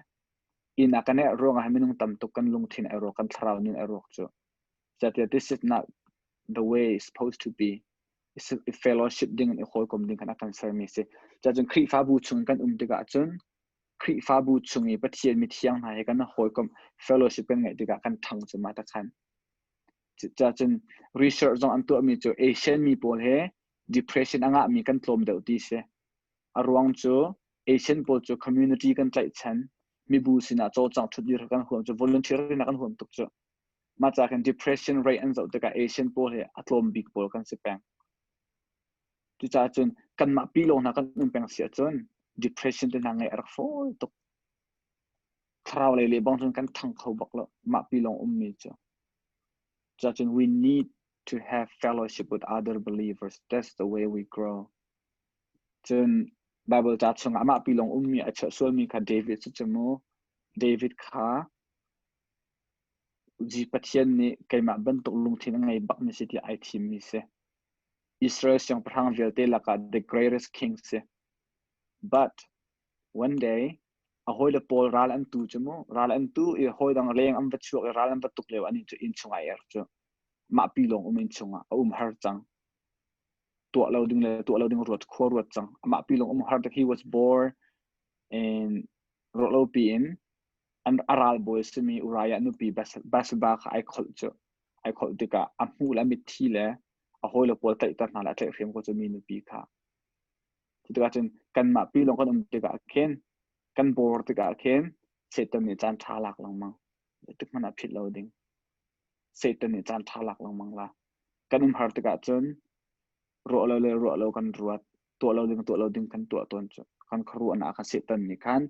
inn ah kan erh ruangah hin minung tam tuk kan lungthin ai ruak kan thlarau nun ai ruak cu. Zeitiah this is not the way it's supposed to be. I fellowship ding in i hawikom ding khan a kan sermi si. Cun Khrihfabu chung kan um tikah cun Khrihfabu chung i Pathian mithiang hna he kan hawikom fellowship kan ngeih tikah kan ṭhang cu mah ta khan. Cun research zong an tuahmi cu Asian mi pawl he depression a ngahmi kan tlawm deuh ti si. A ruang cu Asian pawl cu community kan tlaihchan, mibu sinah cawlcangh ṭhutdir kan huam cu volunteer rian kan huam tuk cu. Mah ca khan depression rate an zoh tikah Asian pawl hi a tlawm bik pawl kan si peng. Cucaah cun kanmah pi lawng hna kan um peng si ahcun depression te hna ngeih a rak fawi tuk. Thlarau lei le bang cun kan ṭhang kho bak lo mah pi lawng ummi cu. Cucaah cun we need to have fellowship with other believers. That's the way we grow. Cun Bible ca chungah amah pi lawng ummi a chuah sualmi kha David cu cu mu. David kha Pathian nih keimah bantuk lungthin a ngei bakmi si tiah ai thimmi si. Israel siangpahrang vialte lakah the greatest king si. But one day a hawile pawl ral an tu cu mu ral an tu i hawi dang leng an va chuak i ral an va tuk lio anih cu inn chungah er cu mah pi lawng um inn chungah a um har cang tuah lo ding le tuah lo ding ruat khua ruat cang amah pi lawng um har he was bored and ruah lo pi in an a ralbawi simi Uriah nupi Bathsheba kha ai kholh cu ai kholh tikah a hmuh le a mitthi le a hawile pawl tlaihter hna le a tlaihhrem ko cu mi nupi kha cu tikah cun kanmah pi lawng kan um tikah khin kan bor tikah khin Satan nih caan ṭha lak lengmang tik hmanh ah philh lo ding Satan nih caan ṭha lak lengmang la kan um har tikah cun ruah lo le ruah lo kan ruat tuah lo ding tuah lo ding kan tuah tawn cu kan khuaruahnak kha Satan nih khan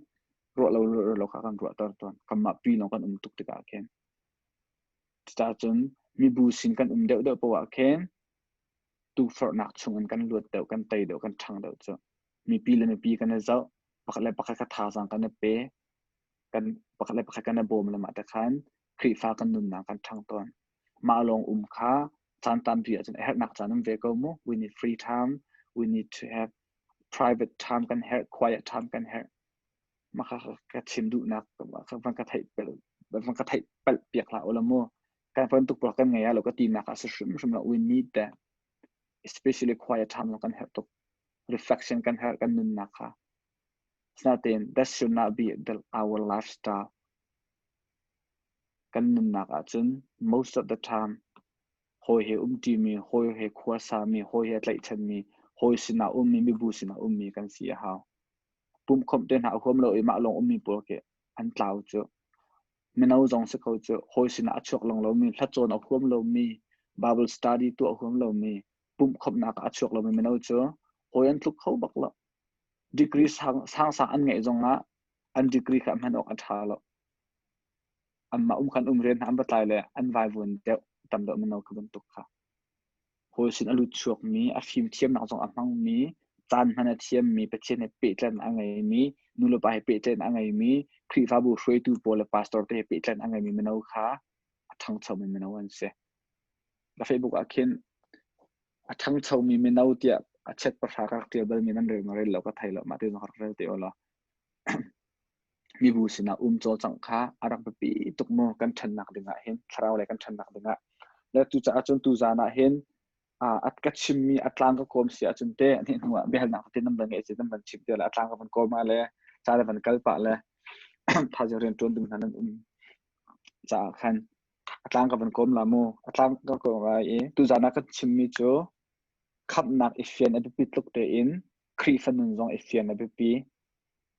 ruah lo ruah lo kha kan ruahter tawn kanmah pi lawng kan um tuk tikah khin. Cucaah cun mibu sin kan um deuhdeuh poah ah khin tukforhnak chungin kan luat deuh, kan tei deuh, kan ṭhang deuh cu. Mipi le mipi kan i zoh, pakhat le pakhat kha thazaang kan i pe, kan pakhat le pakhat kan i bawm le mah te khan Khrihfa kan nunnak kan ṭhang tawn. Mah lawng um kha caan tampi ahcun a herhnak caan um ve ko mu. We need free time. We need to have private time kan herh, quiet time kan herh. Mah kha ka chim duhnak van ka theih van ka theih palh piak hlah ulaw mu. Kan bantuk pawl kan ngei ah lo ka tinak ah si hrimhrim lo. We need that. Especially quiet time lo kan herh tuk. Reflection kan herh kan nunnak kha. Asinain that should not be the, our lifestyle. Kan nunnak ahcun most of the time hawi he umṭimi, hawi he khua sami, hawi he tlaihchanmi, hawi sinah ummi, mibu sinah ummi kan si a hau. Pumhkhawmh te hna a huam lo i mah lawng ummi pawl khi an tlau cu. Mino zong si kho cu hawi sinah a chuak leng lomi, hlacawn a huam lomi, Bible study tuah a huam lomi, pumhkhawmhnak ah a chuak lomi mino cu hawi an tluk kho bak lo. Degree sang sang an ngeih zongah an degree kha hman awk a ṭha lo. Anmah um khan um rian hna an va tlai le an vaivuan deuh tam deuh mino kha bantuk kha. Hawi sin a lut chuakmi, a fimthiamnak zong a hmangmi, caan hman a thiammi, Pathian he pehtlaihnak a ngeimi, nulepa he pehtlaihnak a ngeimi, Khrihfabu hruaitu pawl le pastor te he pehtlaihnak a ngeimi mino kha a ṭhangchomi mino an si. Ka Facebook ah khin a ṭhangchomi mino tiah a chet pahra ka rak ṭial balmi nan rel maw rel lo ka thei lo mah ti zong rak rel te ulaw. Mibu sinah um cawlcangh kha a rak biapi tuk mu kan ṭhannak dingah hin thlarau lei kan ṭhannak dingah. Le cucaah cun tuzaan ah hin a ka chimmi a tlang ka kawm si ahcun te ani hnu ah biahalnak te nan van ngeih si nan van chim te le a tlang ka van kawm ah le ca le van kal pah le thaizing rian ṭuan ding hna nan um caah khan a tlang ka van kawm la mu a tlang ka kawm lai i tuzaan ah ka chimmi cu khamhnak i fian a biapi tluk tein Khrihfa nun zong i fian a biapi.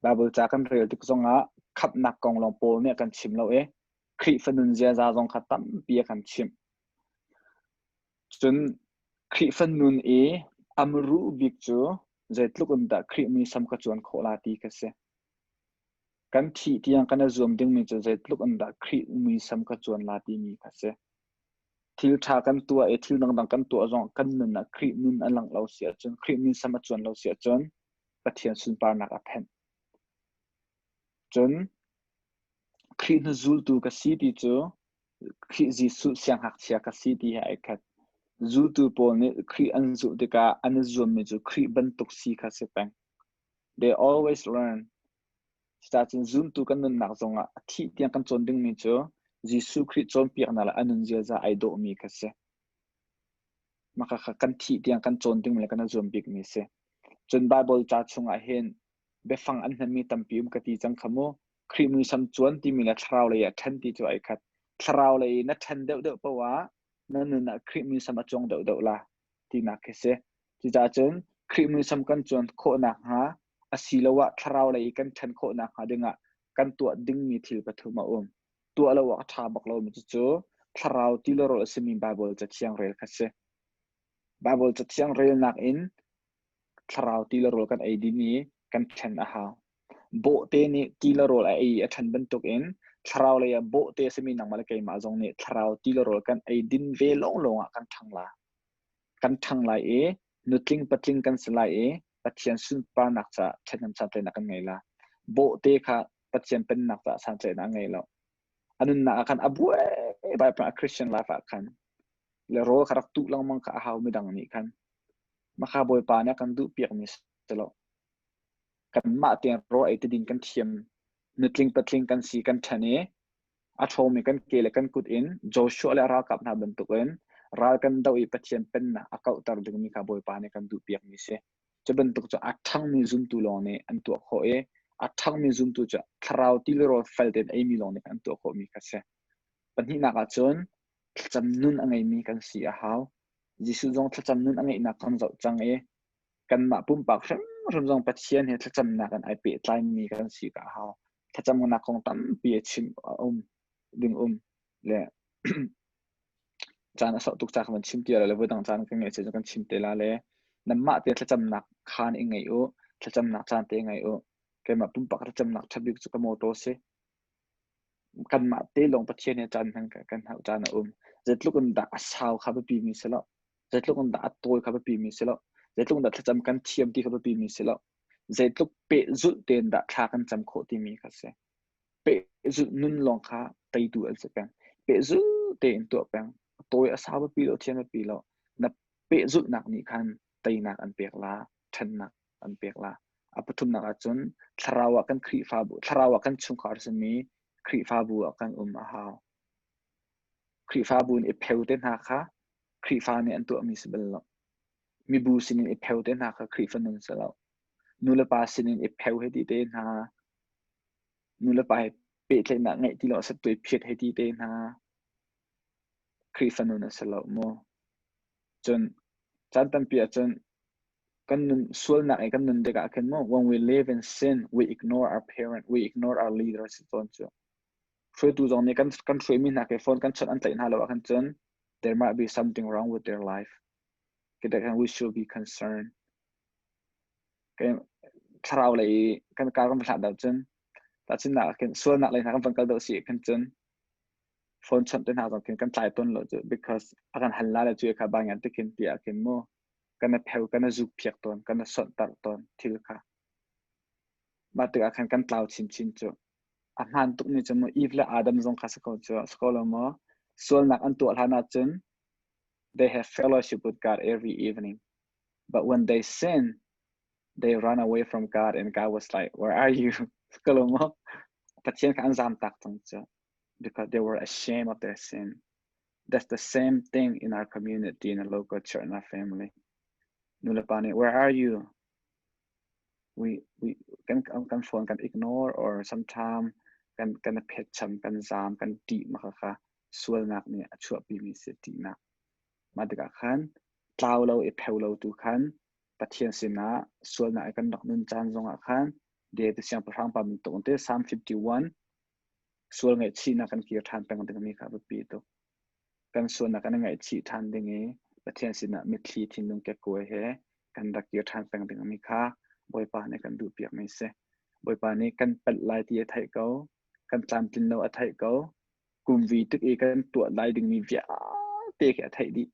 Baibal ca kan rel tik zongah khamhnak kong lawng Paul nih a kan chim lo i Khrihfa nun ziaza zong kha tampi a kan chimh. Cun Khrihfa nun i a muru bik cu zeitluk in dah Khrih muisam ka cuan khawh la ti kha si. Kan thih tiang kan i zuam dingmi cu zeitluk in dah Khrih muisam ka cuan la timi kha si. Thil ṭha kan tuah i thil dangdang kan tuah zong kan nun ah Khrih nun a langh lo si ahcun, Khrih muisam a cuan lo si ahcun Pathian sunparnak a phenh. Cun Khrih hnuzultu ka si ti cu Khrih Jesuh siangngakchia ka si ti he ai khat. Zultu pawl nih Khrih an zulh tikah an i zuammi cu Khrih bantuk si kha si peng. They always learn. Cucaah cun zumtu kan nunnak zongah a thih tiang kan cawn dingmi cu Jesuh Khrih cawnpiaknak le a nun ziaza ai dawhmi kha si. Mah kha kan thih tiang kan cawn dingmi le kan i zuam bikmi a si. Cun Baibal ca chungah hin biafang an hmanmi tampi um ka ti cang kha mu. Khrih muisam cuan timi le thlarau lei ah ṭhen ti cu ai khat. Thlarau lei na ṭhen deuhdeuh paoh ah na nun ah Khrih muisam a cuang deuhdeuh la tinak khi si. Cucaah cun Khrih muisam kan cuan khawh nakhnga asiloah thlarau lei i kan ṭhen khawh nakhnga dingah kan tuah dingmi thil pathum a um. Tuah lo awk a ṭha bak lomi cucu thlarau ti le rawl a simi Baibal Cathiang rel kha si. Baibal Cathiang relnak in thlarau ti le rawl kan ei ding i kan ṭhen a hau. Bawhte nih ti le rawl a ei i a ṭhen bantukin thlarau lei ah bawhte a simi nangmah le keimah zong nih thlarau ti le rawl kan ei din ve lawnglawng ah kan ṭhang la. Kan ṭhang lai i nutling patling kan si lai i Pathian sunparnak caah ṭhathnem santlaihnak kan ngei la. Bawhte kha Pathian pennak caah santlaihnak a ngei lo. A nunnak ah khan a buai bai a Christian life ah khan le rawl kha rak tuh lengmang kha a hau midang nih khan maka Bawipa nih a kan duh piakmi si lo. Kanmah tein rawl ei te ding kan thiam nutling patling kan si kan ṭhen i a ṭhawngmi kan ke le kan kut in Joshua le a ralkap hna bantukin ral kan doh i Pathian pennak a kauhter dingmi kha Bawipa nih kan duhpiakmi si. Cu bantuk cu a ṭhangmi zumtu lawng nih an tuah khawh i a ṭhangmi zumtu cu thlarau ti le rawl fel tein eimi lawng nih an tuah khawhmi kha si. Pahnihnak ah cun thlacam nun a ngeimi kan si a hau. Jesuh zong thlacam nun a ngeihnak kan zoh cang i kanmah pumpak hrimhrim zong Pathian he thlacamnak in ai pehtlaimi kan si ka a hau. Thlacamnak kong tampi a chim a um ding um le caan a sauh tuk ca ka van chim ti le voidang caan kan ngeih cu kan chim te la le nanmah te thlacamnak khaan i ngei u thlacamnak caan te ngei u keimah pumpak thlacamnak ṭha bik cu ka mawṭaw si. Kanmah te lawng Pathian he caan hman kan hauh caan a um. Zeitluk in dah a sau kha biapi mi si lo. Zeitluk in dah a tawi kha biapi mi si lo. Zeitluk in dah thlacam kan thiam ti kha biapi mi si lo. Zeitluk pehzulh tein dah thla kan cam khawh timi kha si. Pehzulh nun lawng kha teitu an si peng. Pehzulh tein tuah peng. A tawi a sau biapi lo, thiam biapi lo. Na pehzulhnak nih khan teinak an pek la, ṭhannak an pek la. A pathumnak ahcun thlarau ah kan Khrihfabu, thlarau ah kan chungkhar simi Khrihfabu ah kan um a hau. Khrihfabu in i pheu te hna kha Khrihfa nih an tuahmi si bal lo. Mibu sinin i pheu te hna kha Khrihfa nun si lo. Nulepa sinin i pheu he ti te hna, nulepa he pehtlaihnak ngeih ti lo sattuai phiat he ti te hna, Khrihfa nun a si lo mu. Cun caan tampi ahcun kan nun sualnak i kan nun tikah khin mu when we live in sin we ignore our parent we ignore our leaders tawn cu hruaitu zong nih kan kan hruaimi hna ke phone kan chawnh an tlaih hna lo ahkhan cun there might be something wrong with their life kita we should be concerned thlarau lei kan kar kan hlat deuh cun tahchunhnak ah khin sualnak lei hna kan van kal deuh si khin cun phone chawnh te hna zong khin kan tlai tawn lo cu because a kan hal la le cu kha ba ngan te khin ti ah khin mu kan a pheu kan a zuk phiak tawn kan a sonh tar tawn thil kha mah tikah khan kan tlau chinchin cu a hmaan tuk mi cu mu Eve le Adam zong kha si ko cu si ko lo maw sualnak an tuah hlan ah cun they have fellowship with God every evening but when they sin they run away from God and God was like where are you ko lo maw Pathian kha an zam tak cang cu because they were ashamed of their sin That's the same thing in our community, in the local church, in our family. Nulepa nih, where are you? We we kan kan phone kan ignore or sometime kan kan phet cham kan zam kan ṭih ma kha sualnak nih a chuahpi mi si ṭihnak. Mah tikah khan tlau lo i pheu lo tu khan Pathian sinah sualnak i kan rak nun caan zongah khan David siangpahrang pa bantuk te Psalm 51 Sual ngaihchihnak kan kir ṭhan peng dingmi kha a biapi tuk. Kan sualnak kan i ngaihchih ṭhan ding i Pathian sinah mitthli thinlung kekkuai he kan rak kir ṭhan peng dingmi kha Bawipa nih kan duhpiakmi a si. Bawipa nih kan palh lai ti a theih ko, kan tlamtlin lo a theih ko, kumvi tuk i kan tuah lai dingmi vialte khi a theih dih.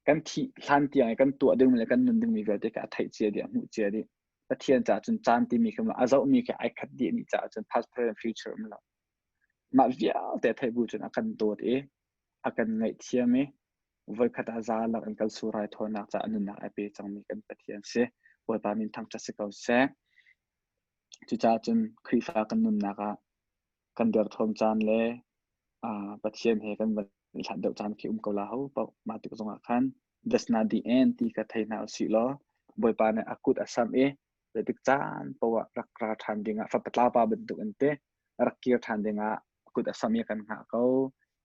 Kan thih hlan tiang i kan tuah dingmi le kan nun dingmi vialte kha a theih cia dih, a hmuh cia dih. Pathian caah cun caan timi khi a zohmi khi ai khat dih ni caah cun past, present, future um lo. Mah vialte a theih bu cun a kan dawt i a kan ngaihthiam i voikhat ah za lak in kal surai thawnnak caah nunnak ai pe cangmi kan Pathian si. Bawipa min thangṭhat si ko seh. Cucaah cun Khrihfa kan nunnak ah kan derthawm caan le Pathian he kan van i hlat deuh caan khi um ko la ho paoh mah tik zongah khan that's not the end ti kha thei hna usih law Bawipa nih a kut a samh i zeitik caan paoh ah rak ra ṭhan dingah fapa tlaupa bantuk in te rak kir ṭhan dingah a kut a samh i kan hngah ko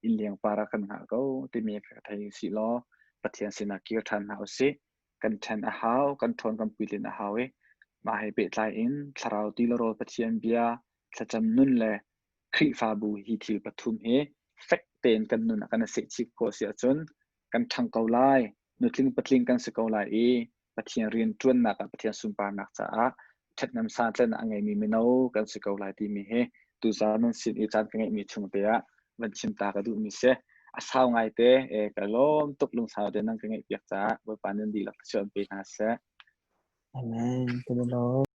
inn leng par ah kan hngah ko timi kha thei usih law Pathian sinah kir ṭhan hna usih kan ṭhen a hau kan ṭhawn kan puitlin a hau i mah he pehtlai in thlarau ti le rawl Pathian bia thlacam nun le Khrihfabu hi thil pathum hi fek tein kan nun ah kan i sehchih khawh si ahcun kan ṭhang ko lai, nutling patling kan si ko lai i Pathian rian ṭuannak ah Pathian sunparnak caah ṭhathnem santlaihnak a ngeimi mino kan si ko lai timi hi tuzaan nan sin i caan ka ngeihmi chung te ah van chim ta ka duhmi si. A sau ngaite e, ka lawm tuk lungsau te nan ka ngeihpiak caah Bawipa nan dihlak thluachuah in pe hna seh. Amen. Kan i lawm.